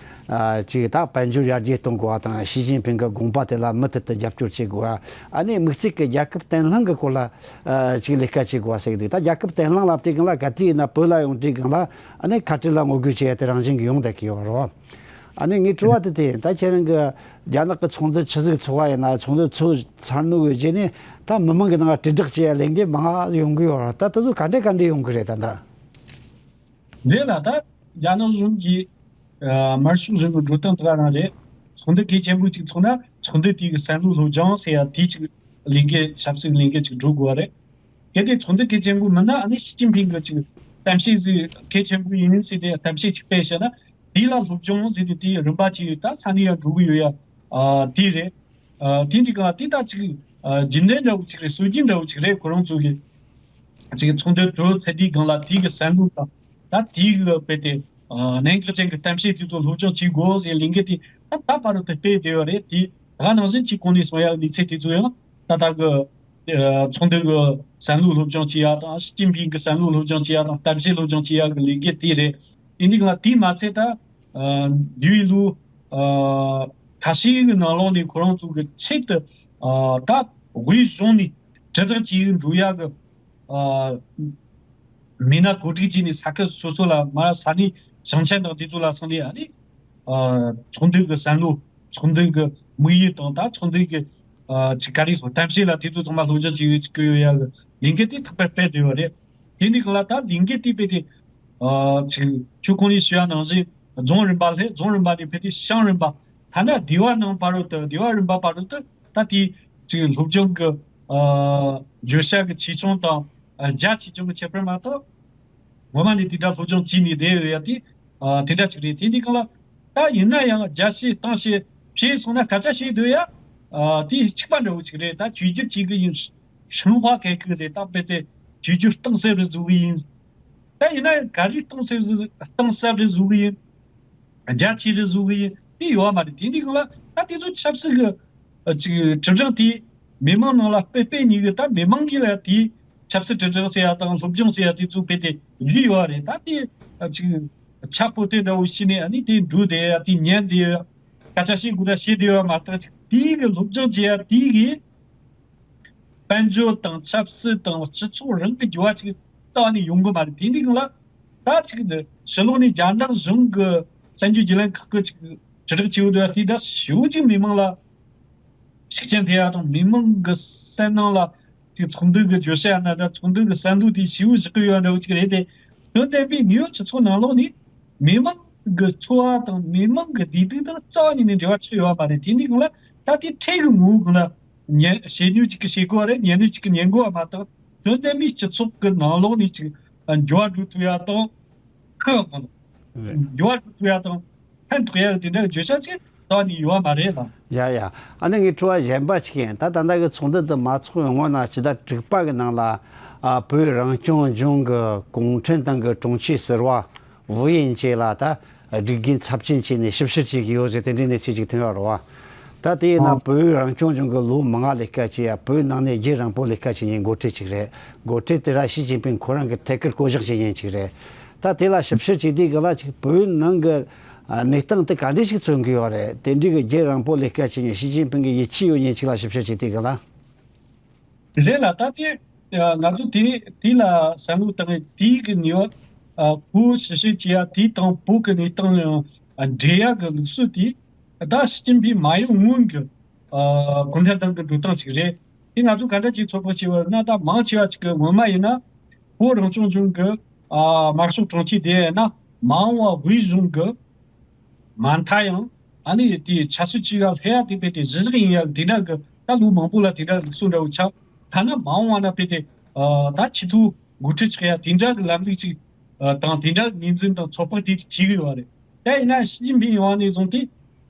ཨ་ཅིག་ད་དཔལ་འབྱོར་ཡར་རྒྱས་གཏོང་དགོས་པ་དང་ཞི་ཅིན་ཕིང་གི་དགོངས་པ་དེ་ལ་མུ་མཐུད་དུ་རྒྱབ་སྐྱོར་བྱེད་དགོས་པ། ཨ་ནི་དམིགས་བསལ་གྱི་རྒྱལ་ཁབ་བརྟན་ལྷིང་གི་སྐོར་ལ་ཨ་ཅིག་ལས་ཀ་བྱེད་དགོས་པ་ཟེར་གི་འདུག་ད་རྒྱལ་ཁབ་བརྟན་ལྷིང་ལབ་དུས་སྒང་ལ་ག་དུས་ཡིན་ན་བོད་ལ་ཡོང་དུས་སྒང་ལ་ཨ་ནི་ཁ་བྲལ་ལ་ངོ་རྒོལ་བྱེད་ཡ་དེ་རང་བཞིན་གྱི་ཡོང་བསྡད་ཀྱི་ཡོད་རེད་བ། ཨ་ནི་ངའི་དྲི་བ་དེ་དེ་ཡིན། ད་ཁྱེད་རང་གི་རྒྱ་ནག་གི་ཚོགས་འདུ་ཆི་ཟིག་ཚོགས་པ་ཡིན་ན་ཚོགས་འདུ་ཚོགས་ཚར་ནོ་གི་རྗེས་ནས་ད་མི་མང་གི་ནང་དྲིལ་བསྒྲགས་བྱེད་ཡ་ལས་འགན་མང་ང་ཡོང་གི་ཡོད་རེད། ད་དེ་ཚོ་ག་འདྲས་ག་འདྲས་ཡོང་གི་རེད་ད་ལྟ། རེད་ལ་ད་རྒྱ་ནག་གཞུང་གིས་ཨ་དམར་ཤོག་གཞུང་གི་འགྲོ་སྟངས་དེ་ག་རང་རེད། ཚོགས་འདུ་གལ་ཆེན་པོ་གཅིག་ཚོགས་ན་ཚོགས་འདུ་དེའི་གི་བསམ་བློ་སློབ་སྦྱོང་ཟེར་ཡ་དེ་གཅིག་ལས་འགན་ཆབ་སྲིད་ལས་འགན་གཅིག་སྒྲུབ་དགོས་པ་རེད། གལ་ཏེ་ཚོགས་འདུ་གལ་ཆེན་པོ་མིན་ན་ཨ་ནི་ཞི་ཅིན་ཕིང་གི་གཅིག་གཏམ་བཤད་ཟིག་གལ་ཆེན་པོ་ཡིན་ཟེར་ཏེ་གཏམ་བཤད་གཅིག་སྤེལ་བྱས་ན་དེ་ལ་སློབ་སྦྱོང་ཟེར་ཏེ་དེའི་རིམ་པ་གཅིག་ད་ས་གནས་ཡང་འགྲོ་གི་ཡོད་ཡ་ཨ་དེ་རེད། ཨ་དེ་འདྲའི་སྒང་ལ་དེ་ད་ཅིག་ཨ་རྒྱུན་ལྡན་འདྲ་བོ་ཅིག་རེད། སྲོལ་རྒྱུན་འདྲ་བོ་ཅིག་རེད། ཁོ་རང་ཚོ་གི་ཅིག་ཚོགས་འདུ་གྲོལ་ཚར་དུས་སྒང་ལ་དེའི་གི་བསམ་བློ་དང་ད་དེའི་གི་དཔེ་དེ་ཨ་གནད་འགག་ཅན་གི་གཏམ་བཤད་དེ་ཚོ་སློབ་སྦྱོང་བྱེད་དགོས་ཟེར་ལས་འགུལ་དེ་ད་ད་བར་དུ་སྤེལ་བསྡད་ཡོད་རེད། དེ་ད་ག་ནང་བཞིན་གཅིག་གོང་ནས་གསུང་ཡ་གནས་ཚུལ་དེ་ཚོ་ཡང་ད་ལྟ་གི་ཨ་ཚོགས་འདུ་གི་བསམ་བློ་སློབ་སྦྱོང་བྱེད་ཡ་དང་ཞི་ཅིན་ཕིང་གི་བསམ་བློ་སློབ་སྦྱོང་བྱེད་ཡ་དང་གཏམ་བཤད་སློབ་སྦྱོང་བྱེད་ཡ་གི་ལས་འགུལ་དེ་རེད། དེ་འདྲའི་སྒང་ལ་དེ་མ་ཚད་ད། ཨ་འདས་པའི་ལོ་ཨ་ཁ་ཤས་ཀྱི་ནང་ལོགས་ནས་ཁོ་རང་ཚོ་གི་ཆེད་དུ་ཨ་ད་དབུས་གཞུང་ནས་དྲིལ་བསྒྲགས་བྱེད་འགྲོ་ཡ་གི་ཨ་མི་སྣ་གོ་སྒྲིག་བྱས་ནས་ས་ཁུལ་སོ་སོ་ལ་མར་ས་གནས་ཞིང་ཆེན་དང་དེ་ཚོ་ལ་སོང་ནས་ཨ་ནི་ཨ་ཚོགས་འདུ་གི་བསམ་བློ་ཚོགས་འདུ་གི་དམིགས་ཡུལ་དང་ད་ཚོགས་འདུ་གི་ཨ་ཅིག་ག་རེ་ཟེར་གཏམ་བཤད་ལ་དེ་ཚོ་ཚང་མ་སློབ་སྦྱོང་བྱེད་ཡོད་ཀྱི་ཡོད་ཡ་གི་ལས་འགུལ་དེ་ཐག་པ་སྤེལ་བསྡད་ཡོད་རེད། དེ་འདྲའི་སྒང་ལ་ད་ལས་འགུལ་དེ་སྤེལ་ཏེ། ཨ་ཅིག་ཆུ་ཁོངས་ནས་ཞུ་ཡ་ནང་བཞིན་རྫོང་རིམ་པ་སླེབས། རྫོང་རིམ་པ་ནས་ཕེབས་ཏེ་ཤང་རིམ་པ། ཐ་ན་སྡེ་བ་ནང་བར་དུ་སྡེ་བ་རིམ་པ་བར་དུ་ད་དེ་ཅིག་སློབ་སྦྱོང་གི་ཨ་བརྗོད་བྱ་གི་ཆེ་ཆུང་དང་ཨ་རྒྱ་ཆེ་ཆུང་གི་ཁྱད་པར་མ་གཏོགས། ངོ་མ་ནས་དེ་འདྲ་སློབ་སྦྱོང་བྱས་ནས་བསྡད་ཡོད་ཡ་དེ་ཨ་དེ་འདྲ་ཅིག་རེད། དེ་འདྲའི་སྒང་ལ་ད་ཡིན་ན་ཡང་རྒྱ་བཤད་སྟངས་བཤད་བཤད་སོང་ན་སྐད་ཆ་བཤད་སྡོད་ཡ་ཨ་དེ་གཅིག་པ་འདྲ་བོ་ཅིག་རེད། ད་བཅོས་བསྒྱུར་བྱེད་གི་ཡིན། ཤིན་ཧྭ་གྷའེ་ཁུ་ཟེར་སྟངས་སྤེལ་ཏེ་བཅོས་བསྒྱུར་གཏིང་ཟབ་རེ་བཟོ་གི་ཡིན། ད་ཡིན་ན་ག་རེ་གཏིང་ཟབ་རེ་གཏིང་ཟབ་རེ་བཟོ་གི་ཡིན། རྒྱ་ཆེ་རེ་བཟོ་གི་ཡིན། དེ་ཡོད་མ་རེད། དེ་འདྲའི་སྒང་ལ་ད་དེ་ཚོ་ཆབ་སྲིད་གི་ཨ་ཅིག་དྲིལ་བསྒྲགས་དེ་མི་མང་ནང་ལ་སྤེལ་སྤེལ་ཉིད་གི་ད་མི་མང་གིས་ལ་དེ་ཆབ་སྲིད་དྲིལ་བསྒྲགས་ཟེར་ཡ་དང་སློབ་སྦྱོང་ཟེར་ཡ་དེ་ཚོ་སྤེལ་ཏེ་ཡོད་ཡོད་རེད། ད་དེ་ཨ་ཅིག་ཆ་པོ་ཏི་འདྲ་བོ་ཞིག་ནས་ཨ་ནི་དེ་འགྲོ་བསྡད་ཡ་དེ་ཉན་བསྡད་ཡ་སྐད་ཆ་བཤད་དགོས་ན་བཤད་བསྡད་ཡ་མ་གཏོགས་ཅིག་དེའི་གི་སློབ་སྦྱོང་བྱེད་ཡ་དེའི་གི་དཔལ་འབྱོར་དང་ཆབ་སྲིད་དང་སྤྱི་ཚོགས་རང་གི་འགྱུར་བ་ཅིག་རྩ་བ་ནས་ཡོང་གི་མ་རེད། དེ་འདྲའི་སྒང་ལ་ད་ཅིག་འདི་ཕྱི་ལོགས་ནས་རྒྱ་ནག་གཞུང་གི་གསར་འགྱུར་བརྒྱུད་ལམ་ཁག་གི་ཅིག་དྲིལ་བསྒྲགས་བྱེད་འོས་འདུག་དེ་ད་ཞེ་པོ་ཅིག་མི་མང་ལ་ཤུགས་རྐྱེན་ཐེབས་ཡ་དང་མི་མང་གི་སེམས་ནང་ལ་ཅིག་ཚོགས་འདུ་གི་བརྗོད་བྱ་ཡིན་ན་འདྲ་ཚོགས་འདུ་གི་བསམ་བློ་དེ་ཞེ་པོ་བཞག་གི་ཡོད་འདྲ་བོ་ཅིག་རེད་དེ། དོན་དམ་པའི་ངའི་སྤྱི་ཚོགས་ནང་ལོགས་ནས་མི་མང་གི་འཚོ་བ་དང་མི་མང་གི་བདེ་སྡུག་དང་རྩ་བ་ཉིད་ནས་འབྲེལ་བ་ཆེ་ཡོད་པ་མ་རེད། དེ་འདྲའི་སྒང་ལ་ད་དེ་འཕྲལ་གི་ངོ་བོའི་སྒང་ལ་ཉན་བཤད་ཉན་ཅིག་གིས་བཤད་དགོས་པ་རེད། ཉན་ཉན་ཅིག་གིས་ཉན་དགོས་པ་མ་གཏོགས་དོན་དམ་པའི་སྤྱི་ཚོགས་ཀྱི་ནང་ལོགས་ནས་ཅིག་འགྱུར་བ་འགྲོ་ཐུབ་ཡ་དང་ཁག་མང་འགྱུར་བ་འགྲོ་ཐུབ་ཡ་དང་ཕན་ཐོགས་ཡ་དེ་འདྲ་བརྗོད་བྱ་ཅིག་རྩ་བ་ནས་ཡོད་པ་མ་རེད་ལ། ཡ་ཡ། ཨ་ནི་ངའི་དྲི་བ་གཞན་པ་ཅིག་ཡིན། ད་ད་ལྟ་གི་ཚོགས་འདུ་འདི་མ་ཚོགས་པའི་སྔོན་ན་ཕྱི་ཟླ་དྲུག་པ་གི་ནང་ལ་ཨ་བོད་རང་སྐྱོང་ལྗོངས་ཀྱི་གུང་ཁྲན་ཏང་གི་དྲུང་ཆེ་ཟུར་པ་ཝུ་ཡིན་ཅེ་ལ་ད་སྒྲིག་འགལ་ཚབས་ཆེན་བྱས་ནས་ཞིབ་བཤེར་བྱེད་ཀྱི་ཡོད་ཟེར་དེ་འདྲའི་གནས་ཚུལ་ཅིག་ཐོན་ཡོད་རེད་བ། ད་དེ་ཡིན་ན་ཨང་། བོད་རང་སྐྱོང་ལྗོངས་ཀྱི་ལོ་མང་ལས་ཀ་བྱས་ཡ་བོད་ནང་ནས་རྒྱུན་རིང་པོ་ལས་ཀ་བྱེད་མཁན་འགོ་ཁྲིད་ཅིག་རེད། འགོ་ཁྲིད་དེ་ར་ཞི་ཅིན་ཕིང་ཁོ་རང་གི་ཐད་ཀར་བསྐོ་གཞག་བྱེད་མཁན་ཅིག་རེད། ད་དེ་ལ་ཞིབ་བཤེར་བྱེད་དུས་ག་ལ་ཅིག་བོད་ནང་གི་ཨ་གནས་སྟངས་དེ་ག་འདྲ་ཞིག་མཚོན་གི་ཡོད་རེད། དེ་འདྲའི་གི་རྒྱུན་རིང་པོ་ལས་ཀ་བྱེད་མཁན་ཞི་ཅིན་ཕིང་གི་ཡིད་ཆེས་ཡོད་མཁན་ཅིག་ལ་ཞིབ་བཤེར་བྱེད་དུས་ག་ལ། རེད་ལ་ད་དེ་ང་ཚོ་དེ་དེ་ལ་བསམ་བློ་བཏང་ཡས་དེའི་གི་ནུས་པ་ ཨ་ཁོ་ཞིབ་བཤེར་བྱེད་ཡ་དེ་དང་བོད་ཀྱི་གནས་སྟངས་ཡང་འབྲེལ་ཡ་གི་ལུགས་སྲོལ་དེ་ད་ཞི་ཅིན་ཕིང་མ་ཡོང་སྔོན་གྱི་ཨ་གུང་ཁྲན་ཏང་གི་འགྲོ་སྟངས་ཅིག་རེད། དེ་ང་ཚོ་ག་འདྲ་ཅིག་ཚོད་དཔག་བྱས་པ་ན། ད་མང་ཆེ་བ་ཅིག་གི་སྔོན་མ་ཡིན་ན་བོད་རང་སྐྱོང་ལྗོངས་ཀྱི་ཨ་དམར་ཤོག་དྲུང་ཆེ་དེ་ཡིན་ན་མ་འོངས་པ་དབུས་གཞུང་གི་མ་མཐའ་ཡང་ཨ་ནི་དེ་ཆབ་སྲིད་ཅིག་ལ་སླེབས་ཡ་དེ་དཔེ་དེ་གཞི་བཞག་ཡིན་ཡ་དེ་འདྲ་གི་ད་ལོ་མང་པོ་ལ་དེ་འདྲ་ལུགས་སྲོལ་འདྲ་བོ་ཆགས། ཐ་ན་མ་འོངས་པ་ན་དཔེ་དེ་ཨ་ད་ཆེས་མཐོའི་འགོ་ཁྲིད་ཆགས་ཡ་དེ་འདྲ་གི་ལམ་ལུགས་ཅིག་ཨ་དང་དེ་འདྲ་ངོས་འཛིན་དང་ཚོད་དཔག་དེ་བྱེད་ཀྱི་ཡོད་རེད། ད་ཡིན་ན་ཞི་ཅིན་ཕིང་ཡོང་བ་ནས་བཟུང་སྟེ་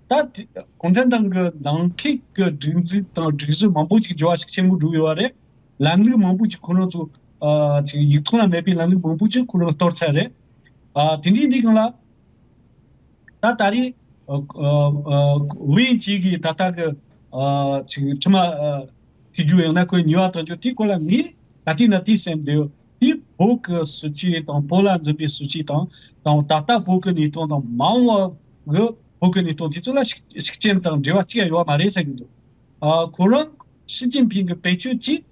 ད་དེ་གུང་ཁྲན་ཏང་གི་ནང་ཁུལ་གྱི་སྒྲིག་འཛུགས་དང་སྒྲིག་གཞི་མང་པོ་ཅིག་འགྱུར་བ་ཤུགས་ཆེན་པོ་འགྲོ་ཡོད་རེད། ལམ་ལུགས་མང་པོ་ཅིག་ཁོ་རང་ཚོ་ཨ་ཅིག་ཡིག་ཐོག་ལ་མེད་པའི་ལམ་ལུགས་མང་པོ་ཅིག་ཁོ་རང་གཏོར་ཚར་རེད། ཨ་དེ་འདྲའི་འདི་སྒང་ལ། ད་ད་རེས་ཨ་ཨ་ཝེ་ཡིན་ཅིག་གིས་ད་ལྟ་གི་ཨ་ཅིག་ཁྲིམས་ཨ་ཐེ་རྒྱུ་ཡང་ན་ཁོའི་ཉེས་པ་གཏོང་རྒྱུ་དེ་སྐོར་ལ་ངས་ད་ལྟའི་ན་དེ་སེམས་བདེ་བོ་དེ་བོད་ཀྱི་སྲིད་བྱུས་དང་བོད་ལ་འཛིན་པའི་སྲིད་བྱུས་དང་དང་ད་ལྟ་བོད་ཀྱི་གནས་སྟངས་དང་མ་འོངས་པ་གི་བོད་ཀྱི་གནས་སྟངས་དེ་ཚོ་ལ་ཤུགས་ཤུགས་རྐྱེན་དང་འབྲེལ་བ་གཅིག་ཡང་ཡོད་མ་རེད་བསམ་གྱི་འདུག་ཨ་ཁོ་རང་ཞི་ཅིན་ཕིང་གི་བེད་སྤྱོད་ཅིག་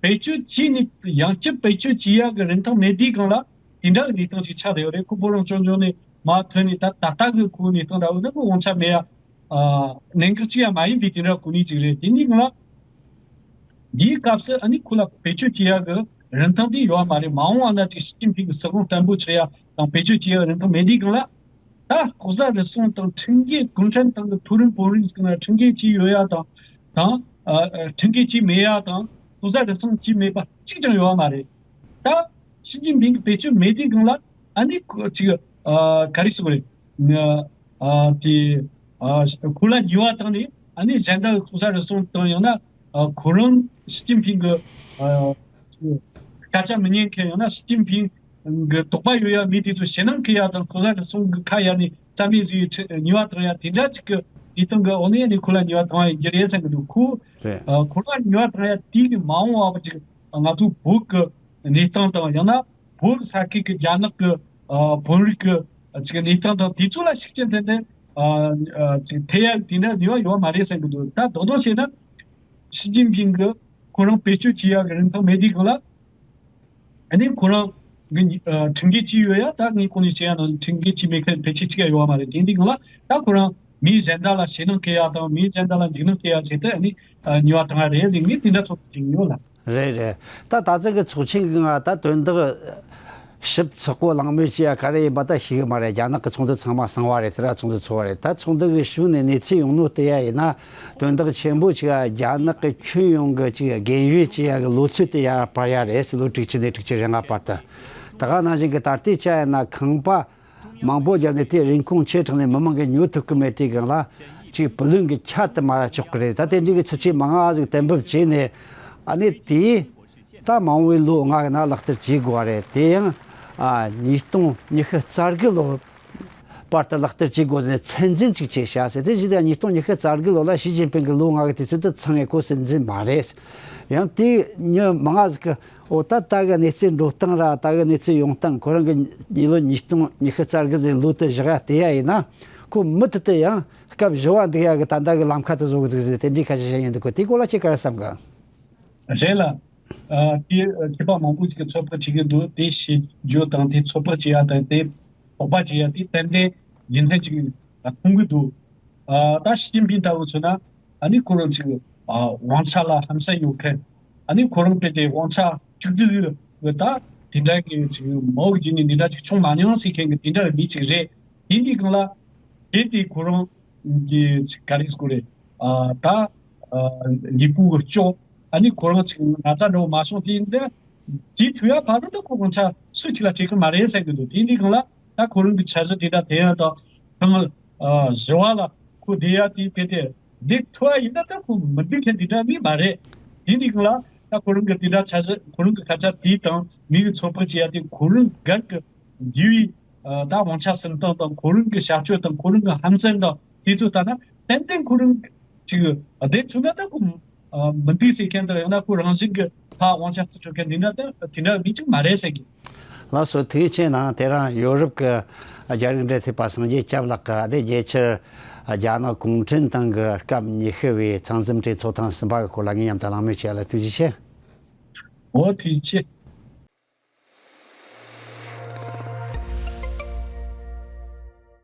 བེད་སྤྱོད་བྱས་ནས་ཡང་བསྐྱར་བེད་སྤྱོད་བྱེད་ཡག་གི་རིན་ཐང་མེད་དུས་སྒང་ལ་དེ་འདྲ་གི་གནས་སྟངས་ཅིག་ཆགས་བསྡད་ཡོད་རེད། ཁོ་བོད་རང་སྐྱོང་ལྗོངས་ནས་མར་ཐོན་ནས་ད་ད་ལྟ་གི་ཁོའི་གནས་སྟངས་འདྲ་བོ་ན་ཁོ་དབང་ཆ་མེད་ཡ་ཨ་གནད་འགག་ཅིག་ཡང་མ་ཡིན་པའི་དེ་འདྲ་གོ་གནས་ཅིག་རེད། དེ་འདྲའི་སྒང་ལ་འདིའི་སྐབས་སུ་ཨ་ནི་ཁོ་ལ་བེད་སྤྱོད་བྱེད་ཡག་གི་རིན་ཐང་དེ་ཡོད་མ་རེད། མ་འོངས་པ་ན་ཅིག་ཞི་ཅིན་ཕིང་གི་སྲིད་དབང་བརྟན་པོ་ཆགས་ཡ་དང་བེད་སྤྱོད་བྱེད་ཡག་རིན་ཐང་མེད་དུས་སྒང་ལ། ད་ལྐོག་ཟ་རུལ་སུངས་དང་ཁྲིམས་འགལ་གུང་ཁྲན་ཏང་གི་མཐོ་རིམ་དཔོན་རིགས་ཀྱི་ནང་ཁྲིམས་འགལ་ཅིག་ཡོད་ཡ་དང་དང་ཨ་ཨ་ཁྲིམས་འགལ་ཅིག་མེད་ཡ་དང་ལྐོག་ཟ་རུལ་སུངས་ཅིག་མེད་པ་གཅིག་ཀྱང་ཡོད་མ་རེད། ད་ཞི་ཅིན་ཕིང་གི་བེད་སྤྱོད་མེད་དུས་སྒང་ལ་ཨ་ནི་ཁོ་ཅིག་ཨ་ག་རེ་ཟེར་དགོས་རེད། ཨ་དེ་ཨ་ཁོ་ལ་ཉེས་པ་བཏང་ནས་ཨ་ནི་གཞན་དག་ལྐོག་ཟ་རུལ་སུངས་དང་ཡང་ན་ཨ་ཁོ་རང་ཞི་ཅིན་ཕིང་གི་ཨ་སྐད་ཆ་མི་ཉན་མཁན་ཡང་ན་ཞི་ཅིན་ཕིང་གི་དོགས་པ་ཡོད་ཡ་མི་དེ་ཚོ་ཞེད་སྣང་སྐྱེ་ཡ་དང་ཁོ་ལ་ནི་གསུང་གི་ཁ་ཡ་ནི་རྩ་མེད་བཟོ་ཡི་ཁྲི་ཉེས་པ་བཏང་ཡ་དེ་འདྲ་ཅིག་གི་དེ་སྟེང་གི་འོ་ནས་ནི་ཁོ་ལ་ཉེས་པ་བཏང་བ་ཡིན་རྒྱུ་རེད་བསམ་གི་འདུག་ཁོ་ཨ་ཁོ་ལ་ཉེས་པ་བཏང་ཡ་དེ་གི་མ་འོངས་པ་ཅིག་ང་ཚོ་བོད་གི་གནས་སྟངས་དང་ཡང་ན་བོད་ས་ཁུལ་གི་རྒྱ་ནག་གི་ཨ་བོད་རིགས་གི་ཅིག་གནས་སྟངས་དང་དེ་ཚོ་ལ་ཤུགས་རྐྱེན་ཐེབས་ནས་ཨ་ཨ་ཅིག་ཐེབས་ཡ་དེ་འདྲ་ཉེས་པ་ཡོད་མ་རེད་བསམ་གི་འདུག་ད་དོ་དོ་བྱས་ན་ཞི་ཅིན་ཕིང་གི་ཁོ་རང་བེད་སྤྱོད་བྱེད་ཡག་གི་རིན་ཐང་མེད་དུས་སྒང་ལ། ཨ་ནི་ཁོ་རང་གི་ཨ་ཁྲིམས་འགལ་ཅི་ཡོད་ཡ། ད་ངས་གོང་ནས་བཤད་ཡ་ནང་བཞིན་ཁྲིམས་འགལ་ཅི་མེད་མཁན་ཕལ་ཆེར་གཅིག་ཡང་ཡོད་མ་རེད། དེ་འདི་སྒང་ལ་ད་ཁོ་རང་མི་གཞན་དག་ལ་ཞེད་སྣང་སྐྱེ་ཡ་དང་མི་གཞན་དག་ལ་འཇིགས་སྣང་སྐྱེ་ཡ་བྱས་ཏེ་ཨ་ནི་ཨ་ཉེས་པ་བཏང་བ་རེད་ཟེར་ངས་དེ་འདྲ་ཚོད་དཔག་བྱེད་ཀྱི་ཡོད་ལ། རེད་རེད། ད་ད་ཚོད་ཀྱི་ཚོགས་ཆེན་གྱི་ང་ད་དོན་དག་ཞིབ་ཚགས་པོ་གླེང་མོལ་བྱེད་ཡ་ག་རེ་ཡིན་པ་ད་ཤེས་གི་མ་རེད། རྒྱ་ནག་གི་ཚོགས་འདུ་ཚང་མ་གསང་བ་རེད། དེ་ར་ཚོགས་འདུ་ཚོགས་པ་རེད། ད་ཚོགས་འདུ་གི་ཤུལ་ནས་གནས་ཚུལ་ཡོང་ནོ་བལྟས་ཡ་ཡིན་ན། དོན་དག་ཆེན་པོ་ཅིག་ཨ་རྒྱ་ནག་གི་ཁྱོན་ཡོངས་ཀྱི་ཅིག་རྒན་ཡོལ་བྱེད་ཡ་གི་ལོ་ཚོད་དེ་ཡར་སྤར་ཡ་རེད་ཟེར། ལོ་དྲུག་ཅུ་ནས་དྲུག་ཅུ་རེ་ལྔ་བར་དུ། ད་ག་ནང་བཞིན་གྱི་ད་ལྟའི་ཆ་ཡིན་ན་ཁང་པ་མང་པོ་བརྒྱབ་ནས་དེ་རིན་གོང་ཆེ་དྲགས་ནས་མི་མང་གིས་ཉོ་ཐུབ་ཀྱི་མེད་དུས་སྒང་ལ་ཅིག་བུ་ལོན་གྱི་ཁྱད་དུ་མ་ར་ཆོག་གི་རེད། ད་དེ་འདྲའི་གི་ཚིག་ཆེ་མང་ང་ཟིག་གཏན་འབེབས་བྱས་ནས་ཨ་ནི་དེ་ད་མ་འོངས་པའི་ལོ་ལྔ་གི་ནང་ལག་བསྟར་བྱེད་དགོས་པ་རེད། དེ་ཡང་ཨ་ཉིས་སྟོང་ཉི་ཤུ་རྩ་དགུ་ལོ་བར་དུ་ལག་བསྟར་བྱེད་དགོས་ཟེར་ཚད་འཛིན་ཅིག་བྱས་བཞག་ཟེར། དེ་བཞིན་དུ་ཉིས་སྟོང་ཉི་ཤུ་རྩ་དགུ་ལོ་ལ་ཞི་ཅིན་ཕིང་གི་ལོ་ལྔ་གི་དུས་ཚོད་དུ་ཚང་ངེ་ཁོ་སྲིད་འཛིན་མ་རེད། ཡང་དེ་མྱི་མང་ང་ཟིག་གི་འོ་ད་ལྟ་གི་གནས་ཚུལ་འགྲོ་སྟངས་ར་ད་གི་གནས་ཚུལ་ཡོང་སྟངས་ཁོ་རང་གི་ཉིས་ལོ་ཉིས་སྟོང་ཉི་ཤུ་རྩ་དགུ་ཟེར་ལོ་དུ་བཞག་ཡ་བལྟས་ཡ་ཡིན་ན་ཁོ་མུ་མཐུད་དུ་ཡང་སྐབས་བཞི་བ་འདུག་ཡ་གི་ད་ལྟ་གི་ལམ་ཁ་དུ་བཟོ་གི་འདུག་ཟེར། དེ་འདྲའི་ཁ་ཤས་ཤིག་ཡིན་འདུག་གོ། དེ་སྐོར་ལ་ཁྱེད་ག་རེ་བསམ་གི། རེད་ལ། ཨ་དེ་མཁས་པ་མང་པོ་ཞིག་གིས་ཚོད་དཔག་བྱེད་ཀྱི་འདུག་དེ་བྱེད་རྒྱུ་དང་དེ་ཚོད་དཔག་བྱེད་ཡ་དང་དེ་དོགས་པ་བྱེད་ཡ་དེ་ཏན་ཏན་རྒྱུ་མཚན་ཅིག་མཐོང་གི་འདུག་ཨ་ད་ཞི་ཅིན་ཕིང་ལྟ་བུ་མཚོན་ན་ཨ་ནི་ཁོ་རང་ཅིག་ཨ་དབང་ཆ་ལ་ཧམ་སེམས་ཡོད་མཁན། ཨ་ནི་ཁོ་རང་དཔེ་དེ་དབང་ཆ་གཅིག་སྡུད་ཡོད་ད་དེ་འདྲ་གི་ཅིག་མའོ་གི་རྗེས་ནས་འདི་འདྲ་ཅིག་བྱུང་མ་མྱོང་ཟེར་མཁན་གྱི་དེ་འདྲ་མི་ཅིག་རེད། དེ་འདི་སྒང་ལ་དེ་དེ་ཁོ་རང་གི་ཅིག་ག་རེ་ཟེར་དགོས་རེད། ཨ་ད་ཨ་ལུས་པོ་གི་སྐྱོ། ཨ་ནི་ཁོ་རང་ཅིག་ན་ཚ་འདྲ་བོ་མ་བྱུང་དེ་འདི་དེ་དུས་ཡ་བར་དུ་ད་ཁོ་དབང་ཆ་སུ་གཅིག་ལ་སྤྲད་གི་མ་རེད་བསམ་གི་འདུག་དེ་འདི་སྒང་ལ་ད་ཁོ་རང་གི་འཆར་གཞི་དེ་འདྲ་དེ་ཡང་ད་ཐེངས་ཨ་བཞི་བ་ལ་ཁོ་བསྡད་ཡ་དེ་དཔེ་དེ་འདི་ཐུ་བ་ཡིན་ན་ད་ཁོ་མི་འདུག་མཁན་དེ་འདྲ་མི་མ་རེད། དེ་འདི་སྒང་ལ་ད་ཁོ་རང་གི་དེ་འདྲ་འཆར་གཞི་ཁོ་རང་གི་སྐད་ཆ་དེ་དང་མི་གི་ཚོད་དཔག་བྱེད་ཡ་དེ་ཁོ་རང་སྒེར་གི་འགྱུར་བའི་ཨ་ད་དབང་ཆ་སེམས་སྟངས་དང་ཁོ་རང་གི་བྱ་སྤྱོད་དང་ཁོ་རང་གི་ཧམ་སེམས་དང་དེ་ཚོ་ལྟ་ན་ཏན་ཏན་ཁོ་རང་ཅིག་བསྡད་ཐུབ་ན་ད་ཁོ་ཨ་མི་འདུག་ཟེར་མཁན་དང་ཡང་ན་ཁོ་རང་བཞིན་གྱི་ཕར་དབང་ཆ་རྩིས་སྤྲོད་མཁན་དེ་འདྲ་ད་དེ་འདྲ་མི་ཅིག་མ་རེད་ཟེར་གི། ལགས་སོ། ཐུགས་རྗེ་ཆེ་གནང་། དེ་རིང་ཡོ་རོབ་ཀྱི་རྒྱ་རིགས་འབྲེལ་མཐུད་པ་སངས་རྒྱས་སྐྱབས་ལགས་ཀྱིས་དེ་རྒྱལ་ཕྱིར་རྒྱ་ནག་གུང་ཁྲན་ཏང་གི་སྐབས་ཉི་ཤུ་བའི་ཚང་འཛོམས་གྲོས་ཚོགས་ཐེངས་གསུམ་པ་གི་སྐོར་ལ་ངའི་མཉམ་དུ་གླེང་མོལ་བྱས་ལ་ཐུགས་རྗེ་ཆེ། འོ་ཐུགས་རྗེ་ཆེ།